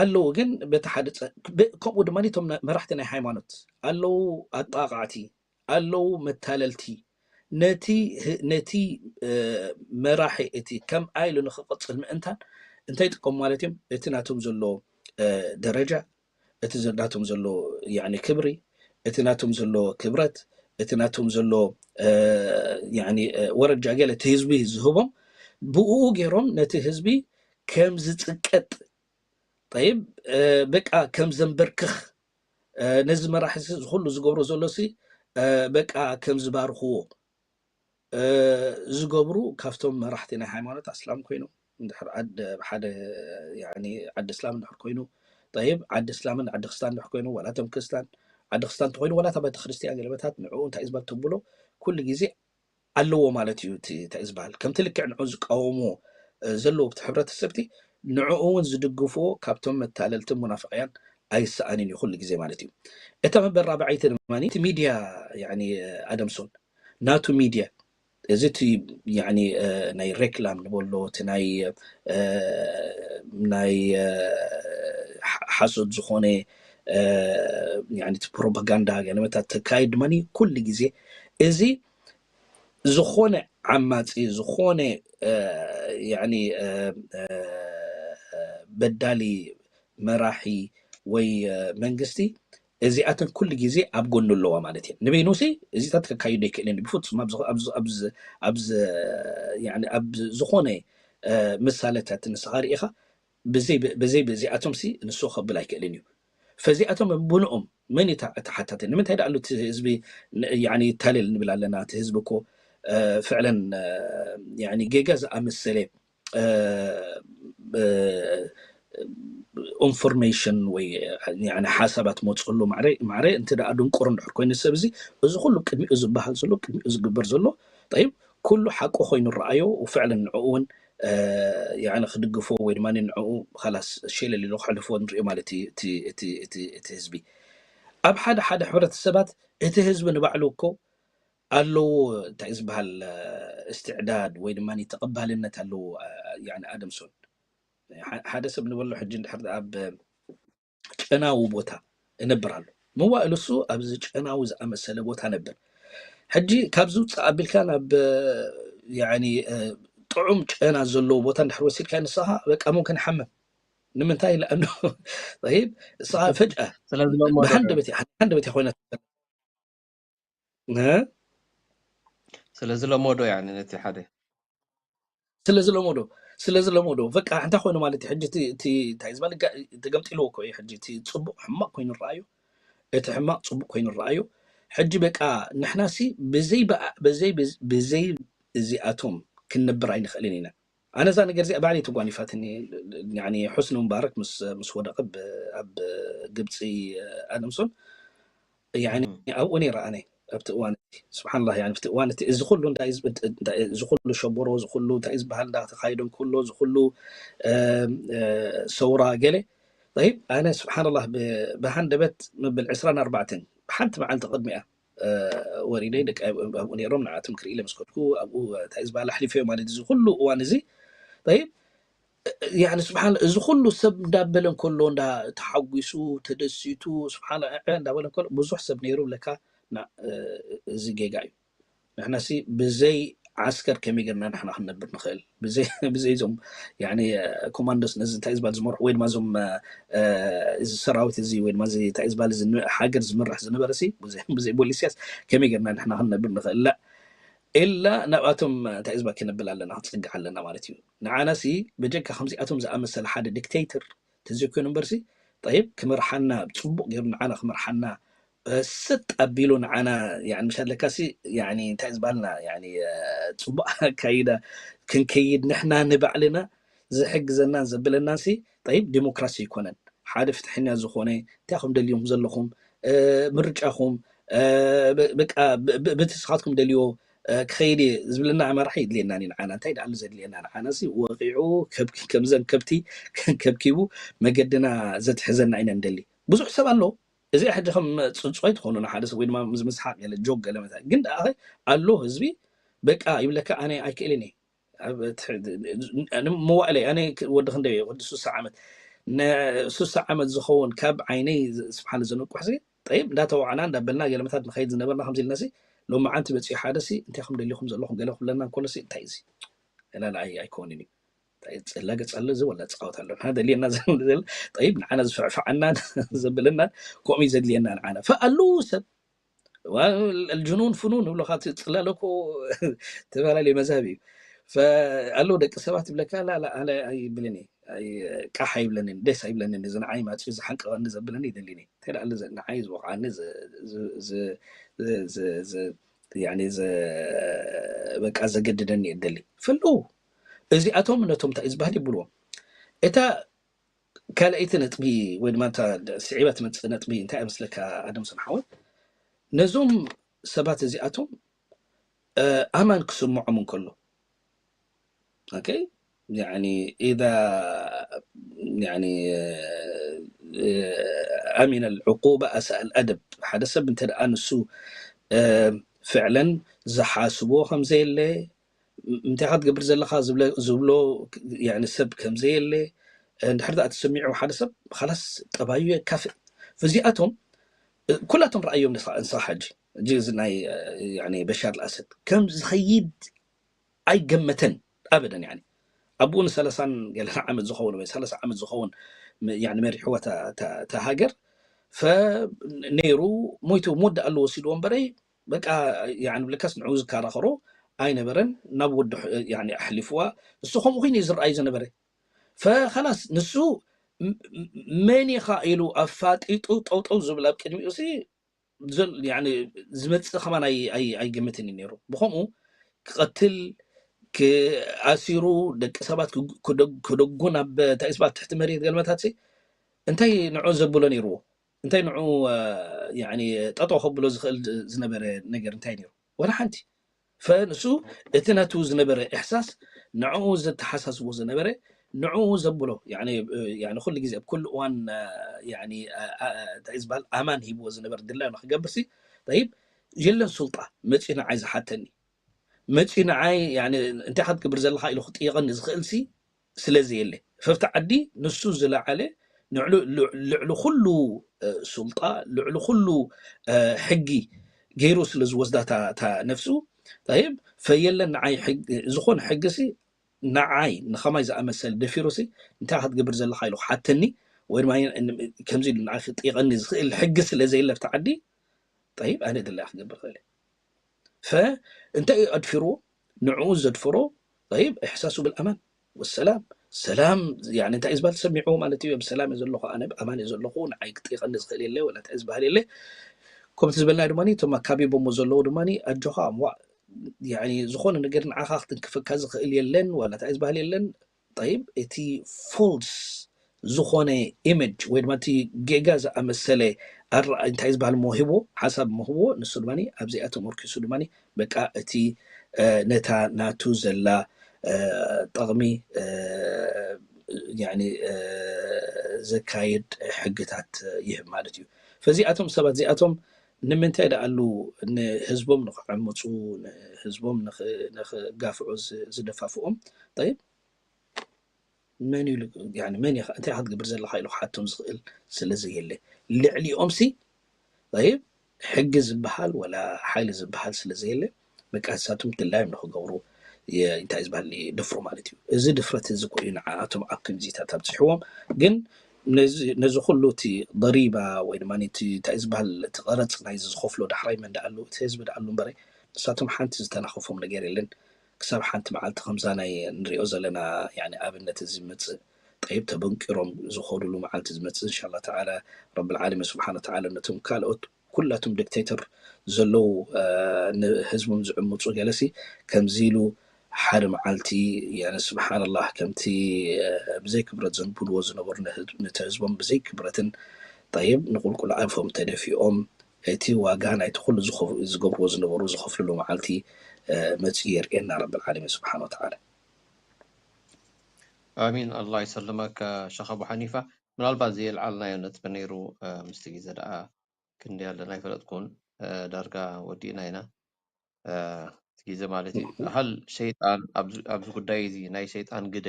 ኣለዉ ግን በቲ ሓደ ከምኡ ድማ እቶም መራሕቲ ናይ ሃይማኖት ኣለዉ ኣጣቃዕቲ ኣለዉ መታለልቲ ነቲ ነቲ መራሒ እቲ ከም ኣይሉ ንክቕፅል ምእንታን እንታይ ይጥቀሙ ማለት እዮም? እቲ ናቶም ዘሎ ደረጃ፣ እቲ ናቶም ዘሎ ክብሪ፣ እቲ ናቶም ዘሎ ክብረት፣ እቲ ናቶም ዘሎ ወረጃ ገለ እቲ ህዝቢ ዝህቦም ብኡ ገይሮም ነቲ ህዝቢ ከም ዝፅቀጥ ጠይብ በቃ ከም ዘንበርክኽ ነዚ መራሒ እዚ ኩሉ ዝገብሮ ዘሎ ሲ በቃ ከም ዝባርኽዎ ዝገብሩ ካብቶም መራሕቲ ናይ ሃይማኖት ኣስላም ኮይኖም እንድሕር ሓደ ዓዲ እስላም እንድሕር ኮይኑ ጠይብ ዓዲ እስላምን ዓዲ ክርስታን እንድሕር ኮይኑ ዋላ ቶም ክርስታን ዓዲ ክርስታን እንተኮይኑ ዋላ እታ ቤተ ክርስቲያን ገለመታት ንዕኡ እንታይ እዩ ዝበሃል ተብሎ ኩሉ ግዜ ኣለዎ ማለት እዩ። እንታይ እዩ ዝበሃል ከምቲ ልክዕ ንዑ ዝቃወሞ ዘለዉ እቲ ሕብረተሰብቲ ንዕኡ እውን ዝድግፍዎ ካብቶም መታለልትን ሙናፍቅያን ኣይሰኣንን እዩ ኩሉ ግዜ ማለት እዩ። እታ መበል ራብዓይቲ ድማ እቲ ሚድያ ኣደምሶን ናቱ ሚድያ እዚ እቲ ናይ ሬክላም ንበሎ እቲ ናይ ናይ ሓሶት ዝኾነ ፕሮፓጋንዳ ገለመታት ተካይድ ድማ ኩሉ ግዜ እዚ ዝኾነ ዓማፂ ዝኾነ በዳሊ መራሒ ወይ መንግስቲ እዚኣተን ኩሉ ግዜ ኣብ ጎኑ ኣለዋ ማለት እየን። ንበይኑ ሲ እዚታት ከካይዶ ኣይክእልን ብፍፁም ኣብ ዝኾነ ምሳለታት ንስኻ ርኢኻ ብዘይ ብዚኣቶም ሲ ንሱ ከብል ኣይክእልን እዩ። ፈዚኣቶም ብንኦም መን እዩ ተሓታተ? ንምንታይ ደኣ እቲ ህዝቢ ይታለል ንብል ኣለና? እቲ ህዝቢ እኮ ፍዕለን ጌጋ ዝኣመሰለ ኢንፎርሜሽን ወይ ሓሳባት መፅሉ ማዕረ እንተ ደኣ ድንቁር እንድሕር ኮይኑ ሰብ እዚ እዚ ኩሉ ቅድሚኡ ዝበሃል ዘሎ ቅድሚኡ ዝግበር ዘሎ ጠይብ ኩሉ ሓቂ ኮይኑ ረኣዮ ፍዕለን ንዕኡ እውን ክድግፎ ወይ ድማ ንዕኡ ላስ ሸለል ኢሉ ክሕልፎ ንሪኦ ማለት እቲ ህዝቢ ኣብ ሓደ ሓደ ሕብረተሰባት እቲ ህዝቢ ንባዕሉ እኮ ኣለዎ እንታይ ዝበሃል እስትዕዳድ ወይ ድማ ተቐባልነት ኣለዎ ኣደምሶን ሓደ ሰብ ንበሎ ሕጂ እንድሕር ኣብ ጨናዊ ቦታ እነብር ኣሎ መዋእል እሱ ኣብዚ ጨናዊ ዝኣመሰለ ቦታ ነብር ሕጂ ካብዚ ውፅእ ኣቢልካ ናብ ጥዑም ጨና ዘለዎ ቦታ እንድሕር ወሲድካ ንስኻ በቃ ሙምክን ሓመም ንምንታይ ለኣኑ ንስኻ ፈጅኣ ብሓንደበት ኮይና ስለዚ ለመዶ ያኒ ነቲ ሓደ ስለዚ ለመዶ ስለዚ ለመዶ በቃ እንታይ ኮይኑ ማለት እዩ ሕጂ እቲ እንታይ ዝበል ተገምጢልዎ እኮ እዩ ሕጂ እቲ ፅቡቅ ሕማቅ ኮይኑ ረኣዩ እቲ ሕማቅ ፅቡቅ ኮይኑ ረኣዩ ሕጂ በቃ ንሕናሲ ብዘይ ብዘይ ብዘይ እዚኣቶም ክንነብር ኣይንኽእልን ኢና ኣነ እዛ ነገር እዚኣ ባዕለይ ተጓኒፋትኒ ሕስኒ ሙባረክ ምስ ወደቐ ኣብ ግብፂ ኣደምሶን ኣብኡ ነይረ ኣነ ኣብቲ እዋን እቲ ስብሓንላ ኣብቲ እዋን እቲ እዚ ኩሉ እዚ ኩሉ ሸቦሮ እዚ ኩሉ እንታይ ዝበሃል እንዳተካየደ እንከሎ እዚ ኩሉ ሰውራ ገለ ይብ ኣነ ስብሓንላ ብሃንደበት መብል ዕስራን ኣርባዕተን ብሓንቲ መዓልቲ ቅድሚኣ ወሪደይ ደቂ ኣብኡ ነይሮም ንዓቶም ክርኢ ኢለ ምስ ከድኩ ኣብኡ እንታይ ዝበሃል ኣሕሊፈዮ ማለት እዚ ኩሉ እዋን እዚ ይብ ስብሓን እዚ ኩሉ ሰብ እንዳበለ እንከሎ እንዳ ተሓጒሱ ተደሲቱ ስብሓን እንዳበለ እንከሎ ብዙሕ ሰብ ነይሩ ብለካ እዚ ጌጋ እዩ ንሕናሲ ብዘይ ዓስከር ከመይ ገርና ንሕና ክንነብር ንኽእል ብዘይ ዞም ኮማንዶስ ነዚ እንታይ ዝበሃል ዝመርሑ ወይ ድማ ዞም እዚ ሰራዊት እዚ ወይ ድማ እንታይ ዝበሃል ሃገር ዝምራሕ ዝነበረ ብዘይ ቦሊስያስ ከመይ ገርና ንሕና ክንነብር ንኽእል ኢላ ናብኣቶም እንታይ ዝበሃል ክነብል ኣለና ክፀግዕ ኣለና ማለት እዩ ንዓናሲ ብጀካ ከምዚኣቶም ዝኣመሰለ ሓደ ዲክቴተር ተዘይኮይኑ እምበርሲ ጠይብ ክመርሓና ፅቡቅ ገይሩ ንዓና ክመርሓና ስጥ ኣቢሉ ንዓና ምሽ ኣለካሲ እንታይ ዝበሃልና ፅቡቅ ኣካይዳ ክንከይድ ንሕና ንባዕልና ዝሕግዘናን ዘብለናንሲ ጠይብ ዲሞክራሲ ይኮነን ሓደ ፍትሐኛ ዝኾነ እንታይ ከም ደልዮም ዘለኹም ምርጫኹም በቃ በቲ ስኻትኩም ደልዮ ክኸይድ እየ ዝብለና መራሒ የድልየና ንዓና እንታይ ደኣሉ ዘድልየና ንዓና ወቂዑ ከምዘን ከብቲ ከብኪቡ መገድና ዘትሕዘና ኢና ንደሊ ብዙሕ ሰብ ኣሎ እዚኣ ሕጂ ከም ፅፁ ኣይትኾኑ ንሓደ ሰብ ወይ ድማ ምስሓቅ ገለ ጆክ ገለ መታ ግን ደኣ ኣሎ ህዝቢ በቃ ይብለካ ኣነ ኣይክእልን እየ መዋእለይ ኣነ ወዲ ክንደይ ወዲ ሱሳ ዓመት ሱሳ ዓመት ዝኸውን ካብ ዓይነይ ስብሓን ዘነቁሕ ጠይብ እንዳተዋዕና እንዳበልና ገለመታት ንኸይድ ዝነበርና ከምዚ ኢልና ሎማዓንቲ መፅኡ ሓደ ሲ እንታይ ከም ደሊኹም ዘለኹም ገለ ክብለና እንከሎ ሲ እንታይ እዚ ዕላል ኣይኮንን እዩ ላገፅ ኣሎ እዚ ወላ ፅቃወት ኣሎ ንሓ ደልየና ጠይብ ንዓና ዝፍዕፍዓናን ዘብለናን ከምኡ እዩ ዘድልየና ንዓና ፈኣሉ ሰብ الجنون فنون ይብሉ ካብ ፅላለ እኮ ዝተፈላለዩ መዛህብ እዩ ኣለዉ ደቂ ሰባት ይብለካ ኣነ ኣይብልን ቃሕ ኣይብለንን ደስ ኣይብለንን እዚ ንዓይ ማፅኡ ዝሓንቀቐኒ ዘብለኒ ይደሊኒ ተዳኣለ ንዓይ ዝወቕዓኒ በቃ ዘገድደኒ እደሊ ፈልዉ እዚኣቶም ነቶም እንታይ ዝበሃል ይብልዎም እታ ካልኣይቲ ነጥቢ ወይ ድማ ስዒባ ትመፅእ ነጥቢ እንታይ ምስለካ ኣደም ስንሓወት ነዞም ሰባት እዚኣቶም ኣማን ክስምዖም እንከሎ إذا يعني أمن العقوبة أساء الأدب ሓደ ሰብ እንተ ደኣ ንሱ ፍዕለን ዝሓስቦ ከም ዘየለ እንታይ ክትገብር ዘለኻ ዝብሎ ሰብ ከም ዘየለ እንድሕር ደኣ ተሰሚዑ ሓደ ሰብ ኻላስ ጠባዩ የካፍእ እዚኣቶም ኩላቶም ረኣዮም ንስኻ ሕጂ እዚ ናይ በሻር ኣሰድ ከም ዝኸይድ ኣይገመተን ኣበደን ያኒ ኣብኡ ንሰለሳን ገለን ዓመት ዝኸውን ወይ ሰለሳ ዓመት ዝኸውን መሪሕዋ እታ ሃገር ነይሩ ሞይቱ ሞዳ ኣሎ ወሲድዎ እምበረይ በቃ ንብለካስ ንዕኡ ዝከራኸሮ ኣይነበረን ናብ ወዲ ኣሕሊፍዋ እሱ ከምኡ ኮይኑ ዝረኣዩ ዝነበረ ፈኸላስ ንሱ መን ኢኻ ኢሉ ኣፋጢጡ ጠውጠው ዝብል ኣብ ቅድሚኡ ዝመፅእ ከማን ኣይግምትን እዩ ነይሩ ብከምኡ ክቐትል ክኣሲሩ ደቂ ሰባት ክደጉን ኣብ ታይስባት ትሕቲ መሬት ገልመታት እንታይ ንዑ ዘብሎ ነይርዎ እንታይ ንዑ ጠጠው ከብሎ ዝኽእል ዝነበረ ነገር እንታይ ነይሩ ወላ ሓንቲ ፈንሱ እቲ ናቱ ዝነበረ እሕሳስ ንዕኡ ዘተሓሳስቦ ዝነበረ ንዕኡ ዘብሎ ኩሉ ግዜ ኣብ ኩሉ እዋን እንታይ ዝበሃል ኣማን ሂብዎ ዝነበረ ድላዩ ንክገብርሲ ይብ የለን ሱልጣ መፂኡ ንዓይ ዝሓተኒ መፂኡ ንዓይ እንታይ ክትገብር ዘለካ ኢሉ ክጥየቀኒ ዝኽእልሲ ስለዘየለ ፈፍቲ ዓዲ ንሱ ዝለዓለ ልዕሊ ኩሉ ሱልጣ ልዕሊ ኩሉ ሕጊ ገይሩ ስለ ዝወስዳ እታ ነፍሱ ይብ ፈየለን ንዓይ ዝኾነ ሕጊ ሲ ንዓይ ንኸማይ ዝኣመሰል ደፊሩ ሲ እንታይ ክትገብር ዘለካ ኢሉ ክሓተኒ ወይ ድማ ከምዚ ኢሉ ንዓይ ክጥይቀኒ ዝኽእል ሕጊ ስለ ዘየለ ኣብቲ ዓዲ ይብ ኣነ ድላያ ክገብር ክእል ፈእንታይ እዩ ኣድፊርዎ? ንዕኡ ዘድፈሮ፣ ጠይብ፣ ኢሕሳሱ ብልኣማን ወሰላም፣ ሰላም፣ ያኒ እንታይ እዩ ዝበሃል? ሰሚዕዎ ማለት እዩ። ብሰላም እየ ዘለኹ፣ ኣነ ብኣማን እየ ዘለኹ፣ ንዓይ ክጥይቐኒ ዝኽእል የለ፣ ወላ እንታይ ዝበሃል የለ። ከምቲ ዝበልና ድማ እቶም ኣካቢቦሞ ዘለዉ ድማ፣ ኣጆኻ፣ እምዋ፣ ያኒ ዝኾነ ነገር ንዓኻ ክትንክፈካ ዝኽእል የለን፣ ዋላ እንታይ ዝበሃል የለን። ጠይብ፣ እቲ ፎልስ ዝኾነ ኢሜጅ ወይ ድማ እቲ ጌጋ ዝኣመሰለ ኣረኣእያ እንታይ ዝበሃል መውሂቦ፣ ሓሳብ መውሂቦ፣ ንሱ ድማ ኣብዚኣ ተመርኪሱ ድማ በቃ እቲ፣ እ፣ ነታ ናቱ ዘላ፣ እ፣ ጠቕሚ፣ እ፣ ያኒ፣ እ፣ ዘካይድ ሕግታት ይህብ ማለት እዩ። ፈዚኣቶም ሰባት እዚኣቶም ንምንታይ ደኣሉ ንህዝቦም ንኽዕምፁ፣ ንህዝቦም ንኽ-፣ ንኽጋፍዑ ዝ-፣ ዝደፋፍኦም? ጠይብ፣ መን ኢሉ፣ ያኒ መን ኢኻ፣ እንታይ ኢኻ ትገብር ዘለኻ ኢሉ ክሓቶም ዝኽእል ስለ ዘየለ፣ ልዕሊኦም ሲ፣ ጠይብ፣ ሕጊ ዝበሃል ወላ ሓይሊ ዝበሃል ስለ ዘየለ፣ በቃ ንሳቶም ድላዮም ንኽገብሩ የ-፣ እንታይ ዝበሃል ይደፍሩ ማለት እዩ። እዚ ድፍረት እዚ እኮ እዩ ንዓኣቶም ኣብ ከምዚታት ኣብፅሕዎም። ግን ነዚ፣ ነዚ ኩሉ እቲ ضريبة ወይ ድማ እቲ እንታይ ዝበሃል እቲ ቀረፅ ናይዚ ዝኸፍሎ ዳሕራይ መን ደኣሉ? እቲ ህዝቢ ደኣሉ እምበረ ንሳቶም ሓንቲ ዝተናኸፎም ነገር የለን። ክሳብ ሓንቲ መዓልቲ ከምዛ ናይ ንሪኦ ዘለና ያኒ ኣብነት እዚ ዝመፅእ ጠይብ ተበንቂሮም ዝኸዱሉ መዓልቲ ዝመፅእ እንሻላ ተዓላ ረብል ዓለሚን ስብሓነ ወተዓላ ነቶም ካልኦት ኩላቶም ዲክቴተር ዘለዉ፣ እ፣ ንህዝቦም ዝዕምፁ ገለሲ ከምዚ ኢሉ ሓደ መዓልቲ ያኒ ስብሓንላህ ከምቲ፣ እ፣ ብዘይ ክብረት ዘንብልዎ ዝነበሩ ንህዝ-፣ ነቲ ህዝቦም ብዘይ ክብረትን ጠይብ ንቁልቁል ኣፎም ተደፊኦም እቲ ዋጋ ናይቲ ኩሉ ዝኸፍ-፣ ዝገብርዎ ዝነበሩ ዝኸፍልሉ መዓልቲ፣ እ፣ መፂኡ የርእየና ረብል ዓለሚን ስብሓነ ወተዓላ። ኣሚን። ኣላህ ይሰልመካ ሸኽ ኣቡ ሓኒፋ። ምናልባት ዘየልዓልናዮ ነጥቢ ነይሩ፣ እ፣ ምስቲ ግዜ ደኣ ክንደይ ኣለና ኣይፈለጥኩን። እ፣ ዳርጋ ወዲእና ኢና። እ፣ እቲ ግዜ ማለት እዩ። እም። ሃል ሸይጣን ኣብዚ፣ ኣብዚ ጉዳይ እዚ ናይ ሸይጣን ግደ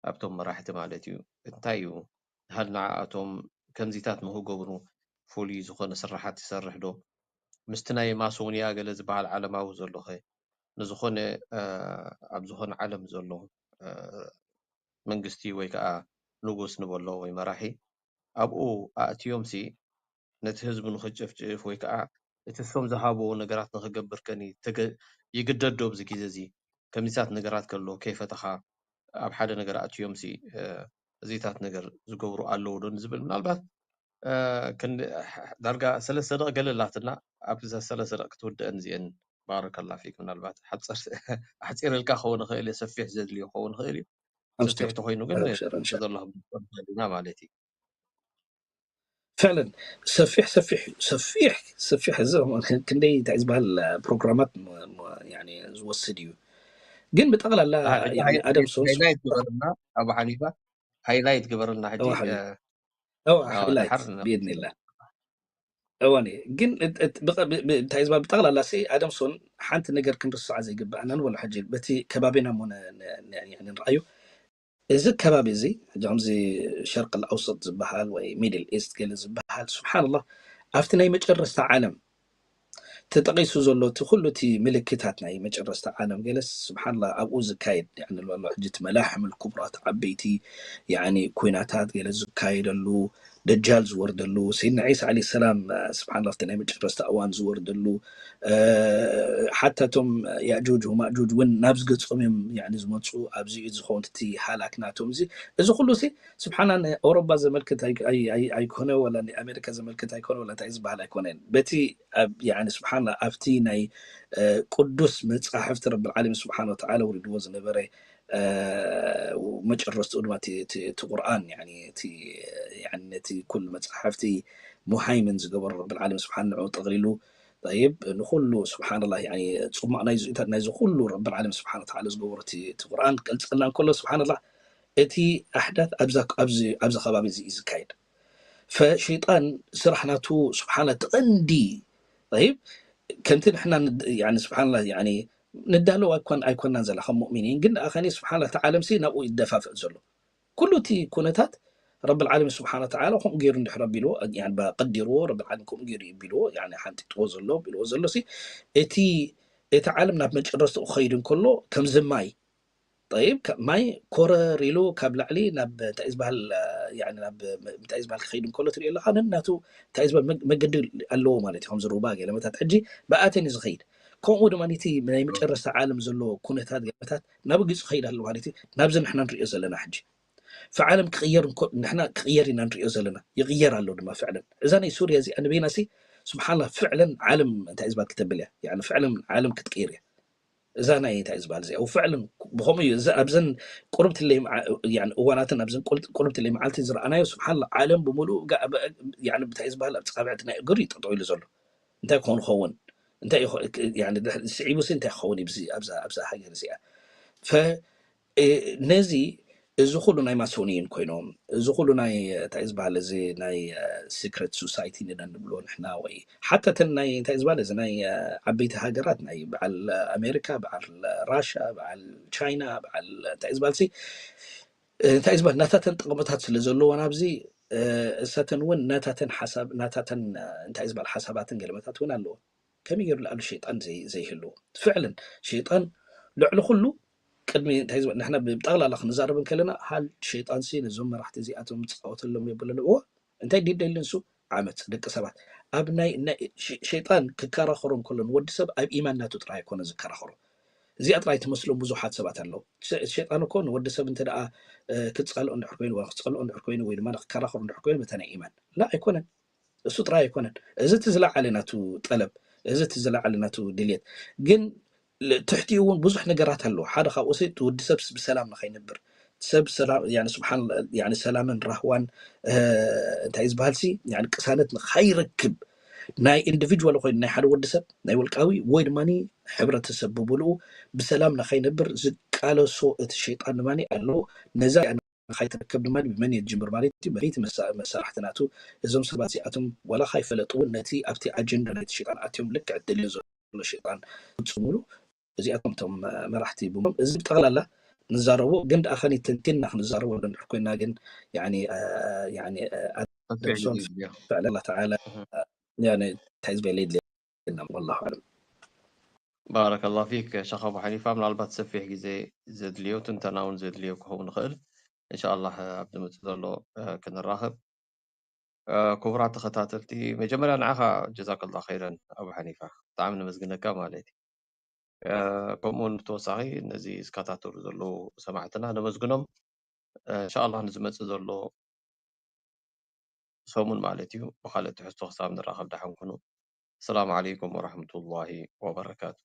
ኣብቶም መራሕቲ ማለት እዩ። እንታይ እዩ? ሃል ንዓኣቶም ከምዚታት ንኽገብሩ ፍሉይ ዝኾነ ስራሓት ይሰርሕ ዶ? ምስቲ ናይ ማሶንያ ገለ ዝበሃል ዓለማዊ ዘሎ ኸ? ንዝኾነ፣ እ፣ ኣብ ዝኾነ ዓለም ዘሎ፣ እ፣ መንግስቲ ወይ ከዓ ንጉስ ንበሎ ወይ መራሒ ኣብኡ ኣእትዮምሲ ነቲ ህዝቢ ንኽጭፍጭፍ ወይ ከዓ እቲ እሶም ዝሃብዎ ነገራት ንኽገብር ከኒ ተገ-፣ ይግደድ ዶ ኣብዚ ግዜ እዚ? ከምዚታት ነገራት ከሎ ከይፈተኻ ኣብ ሓደ ነገር ኣእትዮምሲ፣ እ፣ እዚታት ነገር ዝገብሩ ኣለዉ ዶ ንዝብል ምናልባት፣ እ፣ ክንዲ ዳርጋ ሰለስተ ደቂቕ ገለ ኣላትና፣ ኣብዛ ሰለስተ ደቂቕ ክትውድአን እዚአን። ባረከላ ፊክ። ምናልባት ሓፀር ኣሕፂር ኢልካ ክኸውን ይኽእል እዩ፣ ሰፊሕ ዘድልዮ ክኸውን ይኽእል እዩ። ሰፊሕ ተኾይኑ ግን ኣምሽር እንሻ ዘሎ ኢና ማለት እዩ። ፍዕለን ሰፊሕ ሰፊሕ ሰፊሕ ሰፊሕ እዚ ክንደይ እንታይ ዝበሃል ፕሮግራማት ም-፣ ም-፣ ያኒ ዝወስድ እዩ። ግን ብጠቕላላ ኣህ፣ ሕጂ ያኒ ሃይ-፣ ኣደም ሶንስ ሃይላይት ግበረልና ኣቡ ሓኒፋ፣ ሃይላይት ግበረልና ሕጂ። እዋ ሓኒ-፣ እ፣ እዋ እ፣ ሃይላይት ድሓር ን-፣ ብኢድኒላ እዋኒ ግን እት-፣ እት-፣ ብቐ-፣ ብ-፣ ብ-፣ እንታይ ዝበሃል ብጠቕላላ ሲ ኣደም ሶን ሓንቲ ነገር ክንርስዓ ዘይግብኣና ንበሎ ሕጂ በቲ ከባቢና እሞ ነ-፣ ነ-፣ ነ-፣ ያኒ ንርኣዮ። እዚ ከባቢ እዚ ሕጂ ከምዚ ሸርቅ ኣውሰጥ ዝበሃል ወይ ሚድል ኢስት ገለ ዝበሃል ስብሓንላህ ኣብቲ ናይ መጨረስታ ዓለም ተጠቒሱ ዘሎ እቲ ኩሉ እቲ ምልክታት ናይ መጨረስታ ዓለም ገለስ ስብሓንላህ ኣብኡ ዝካየድ ያኒ ኣሎ ሕጂ እቲ መላሕም ኩብራት ዓበይቲ ያኒ ኩናታት ገለ ዝካየደሉ ደጃል ዝወርደሉ ሰይድና ዒሳ ዓለይሂ ሰላም ስብሓንላህ ኣብቲ ናይ መጨረስታ እዋን ዝወርደሉ እ፣ ሓታ እቶም ያእጁጅ ወማእጁጅ እውን ናብዚ ገጾም እዮም ያኒ ዝመፁ ኣብዚ እዩ ዝኸውን እቲ ሃላክ ናቶም እዚ እዚ ኩሉ ሲ ስብሓና ንኣውሮባ ዘመልክት ኣይ- ኣይ- ኣይ- ኣይኮነ ወላ ንኣሜሪካ ዘመልክት ኣይኮነ ወላ እንታይ ዝበሃል ኣይኮነን በቲ ኣብ ያኒ ስብሓና ኣብቲ ናይ እ፣ ቅዱስ መፃሕፍቲ ረብል ዓለሚን ስብሓን ወተዓላ ውሪድዎ ዝነበረ እ፣ መጨረስትኡ ድማ እቲ እቲ- እቲ ቁርኣን ያኒ እቲ ያኒ ነቲ ኩሉ መፃሕፍቲ ሙሃይምን ዝገበሮ ረብል ዓለሚን ስብሓን ንዑ ጠቕሊሉ ጠይብ ንኩሉ ስብሓንላህ ያኒ ፅሟቕ ናይ ዝኡታት ናይዚ ኩሉ ረብል ዓለም ስብሓን ወተዓላ ዝገበሮ እቲ እቲ ቁርኣን ክገልፀልና እንከሎ ስብሓንላህ እቲ ኣሕዳት ኣብዛ ኣብዚ ኣብዚ ከባቢ እዚ እዩ ዝካየድ ፈሸይጣን ስራሕ ናቱ ስብሓና እቲ ቀንዲ ጠይብ ከምቲ ንሕና ንድ- ያኒ ስብሓንላህ ያኒ ንዳለው ኣይኮን ኣይኮናን ዘላ ከም ሙእሚኒን ግን ደኣ ከኒ ስብሓንላህ እቲ ዓለም ሲ ናብኡ ይደፋፍእ ዘሎ ኩሉ እቲ ኩነታት ረብል ዓለሚን ስብሓን ወተዓላ ከምኡ ገይሩ እንድሕር ኣቢልዎ ያኒ ባ- ቀዲርዎ ረብል ዓለሚን ከምኡ ገይሩ ይቢልዎ ያኒ ሓንጢጥዎ ዘሎ ቢልዎ ዘሎ ሲ እቲ እቲ ዓለም ናብ መጨረስትኡ ክኸይድ እንከሎ ከምዚ ማይ ጠይብ ከ- ማይ ኮረር ኢሉ ካብ ላዕሊ ናብ እንታይ ዝበሃል ያኒ ናብ እንታይ ዝበሃል ክኸይድ እንከሎ ትሪኦ ኣለኻ ነናቱ እንታይ ዝበሃል መግ- መገዲ ኣለዎ ማለት እዩ ከምዚ ሩባ ገለመታት ሕጂ ብኣተን እዩ ዝኸይድ ከምኡ ድማ እቲ ናይ መጨረስታ ዓለም ዘሎ ኩነታት ገመታት ናብ ግልፂ ከይድ ኣሎ ማለት እዩ። ናብዚ ንሕና ንሪኦ ዘለና ሕጂ ፍዓለም ክቕየር እንኮ ንሕና ክቕየር ኢና ንሪኦ ዘለና፣ ይቕየር ኣሎ ድማ ፍዕለን። እዛ ናይ ሱርያ እዚኣ ንበይናሲ ስብሓንላ ፍዕለን ዓለም እንታይ ዝበሃል ክተብል እያ። ፍዕለን ዓለም ክትቅይር እያ። እዛ ናይ እንታይ ዝበሃል እዚኣ ፍዕለን ብኸምኡ እዩ። ኣብዘን ቁርብትለይ እዋናትን ኣብዘን ቁርብትለይ መዓልቲ ዝረኣናዮ ስብሓንላ ዓለም ብምሉእ እንታይ ዝበሃል ኣብ ፃብዕቲ ናይ እግሪ ጠጠው ኢሉ ዘሎ እንታይ ክኾን ኸውን እንታይ ስዒቡ ሲ እንታይ ክኸውን እዩ ኣብዛ ሃገር እዚኣ። ነዚ እዚ ኩሉ ናይ ማሶንይን ኮይኖም እዚ ኩሉ ናይ እንታይ ዝበሃል እዚ ናይ ሲክሬት ሶሳይቲ ንና ንብሎ ንሕና ወይ ሓታ ተን ናይ እንታይ ዝበሃል እዚ ናይ ዓበይቲ ሃገራት ናይ በዓል ኣሜሪካ በዓል ራሻ በዓል ቻይና በዓል እንታይ ዝበሃል ሲ እንታይ ዝበሃል ናታተን ጥቕምታት ስለ ዘለዎን ኣብዚ እሳተን እውን ናታተን ሓሳብ ናታተን እንታይ ዝበሃል ሓሳባትን ገለመታት እውን ኣለዎ። ከመይ ገይሩ ልኣሉ ሸይጣን ዘይህልዎ ፍዕልን ሸይጣን ልዕሊ ኩሉ ቅድሚ እንታይ ንሕና ብጠቕላላ ክንዛረብ ከለና ሃል ሸይጣን ሲ ነዞም መራሕቲ እዚኣቶም ዝፃወተሎም የብለለዎ እንታይ ዲደሊ ንሱ ዓመፅ ደቂ ሰባት ኣብ ናይ ሸይጣን ክከራኸሮም ከሎ ንወዲ ሰብ ኣብ ኢማን ናቱ ጥራይ ኣይኮነ ዝከራኸሮ። እዚኣ ጥራይ ትመስሎም ብዙሓት ሰባት ኣለዉ። ሸይጣን እኮ ንወዲ ሰብ እንተ ክትፃልኦ እንድሕር ኮይኑ ክትፀልኦ እንድሕር ኮይኑ ወይ ድማ ክከራኸሩ እንድሕር ኮይኑ በታ ናይ ኢማን ላ ኣይኮነን። እሱ ጥራይ ኣይኮነን። እዚ እቲ ዝለዓለ ናቱ ጠለብ፣ እዚ እቲ ዝለዓለ ናቱ ድልየት። ግን ትሕቲኡ እውን ብዙሕ ነገራት ኣለዎ። ሓደ ካብኡ እቲ ወዲ ሰብ ብሰላም ንኸይነብር ሰብ ስብሓን ሰላምን ራህዋን እንታይ ዝበሃል ሲ ቅሳነት ንኸይረክብ ናይ ኢንዲቪጁዋል ኮይኑ ናይ ሓደ ወዲ ሰብ ናይ ውልቃዊ ወይ ድማ ሕብረተሰብ ብብልኡ ብሰላም ንኸይነብር ዝቃለሶ እቲ ሸይጣን ድማ ኣለዎ። ነዛ ንኸይትረከብ ድማ ብመን እየ ዝጅምር ማለት እዩ። መሪቲ መሳርሕቲ ናቱ እዞም ሰባት እዚኣቶም ዋላ ካይፈለጡ እውን ነቲ ኣብቲ ኣጀንዳ ናይቲ ሸይጣን ኣትዮም ልክዕ እትደልዮ ዘሎ ሸይጣን ክፍፅሙሉ እዚኣቶም እቶም መራሕቲ ብምም እዚ ብጠቕላላ ንዛረቦ ግን ደኣ ከኒ ተንቲንና ክንዛረቦ እንድሕር ኮይና ግን ኣደሶም ፍዕለ ተዓላ እንታይ ዝበለ የድልየና ወላሁ ኣለም። ባረከላሁ ፊክ ሸኽ ኣቡ ሓኒፋ፣ ምናልባት ሰፊሕ ግዜ ዘድልዮ ትንተና እውን ዘድልዮ ክኸውን ይኽእል። እንሻኣላህ ኣብ ዝመፅእ ዘሎ ክንራኸብ። ክቡራት ተኸታተልቲ መጀመርያ ንዓኻ ጀዛከላ ኸይረን ኣቡ ሓኒፋ ብጣዕሚ ነመስግነካ ማለት እዩ። ከምኡ እውን ብተወሳኺ ነዚ ዝከታተሉ ዘለዉ ሰማዕትና ነመስግኖም። እንሻኣላህ ንዝመፅእ ዘሎ ሰሙን ማለት እዩ ብካልእ ትሕዝቶ ክሳብ ንራኸብ ደሓን ኩኑ። ሰላም ዓለይኩም ወራህመቱላሂ ወበረካቱ።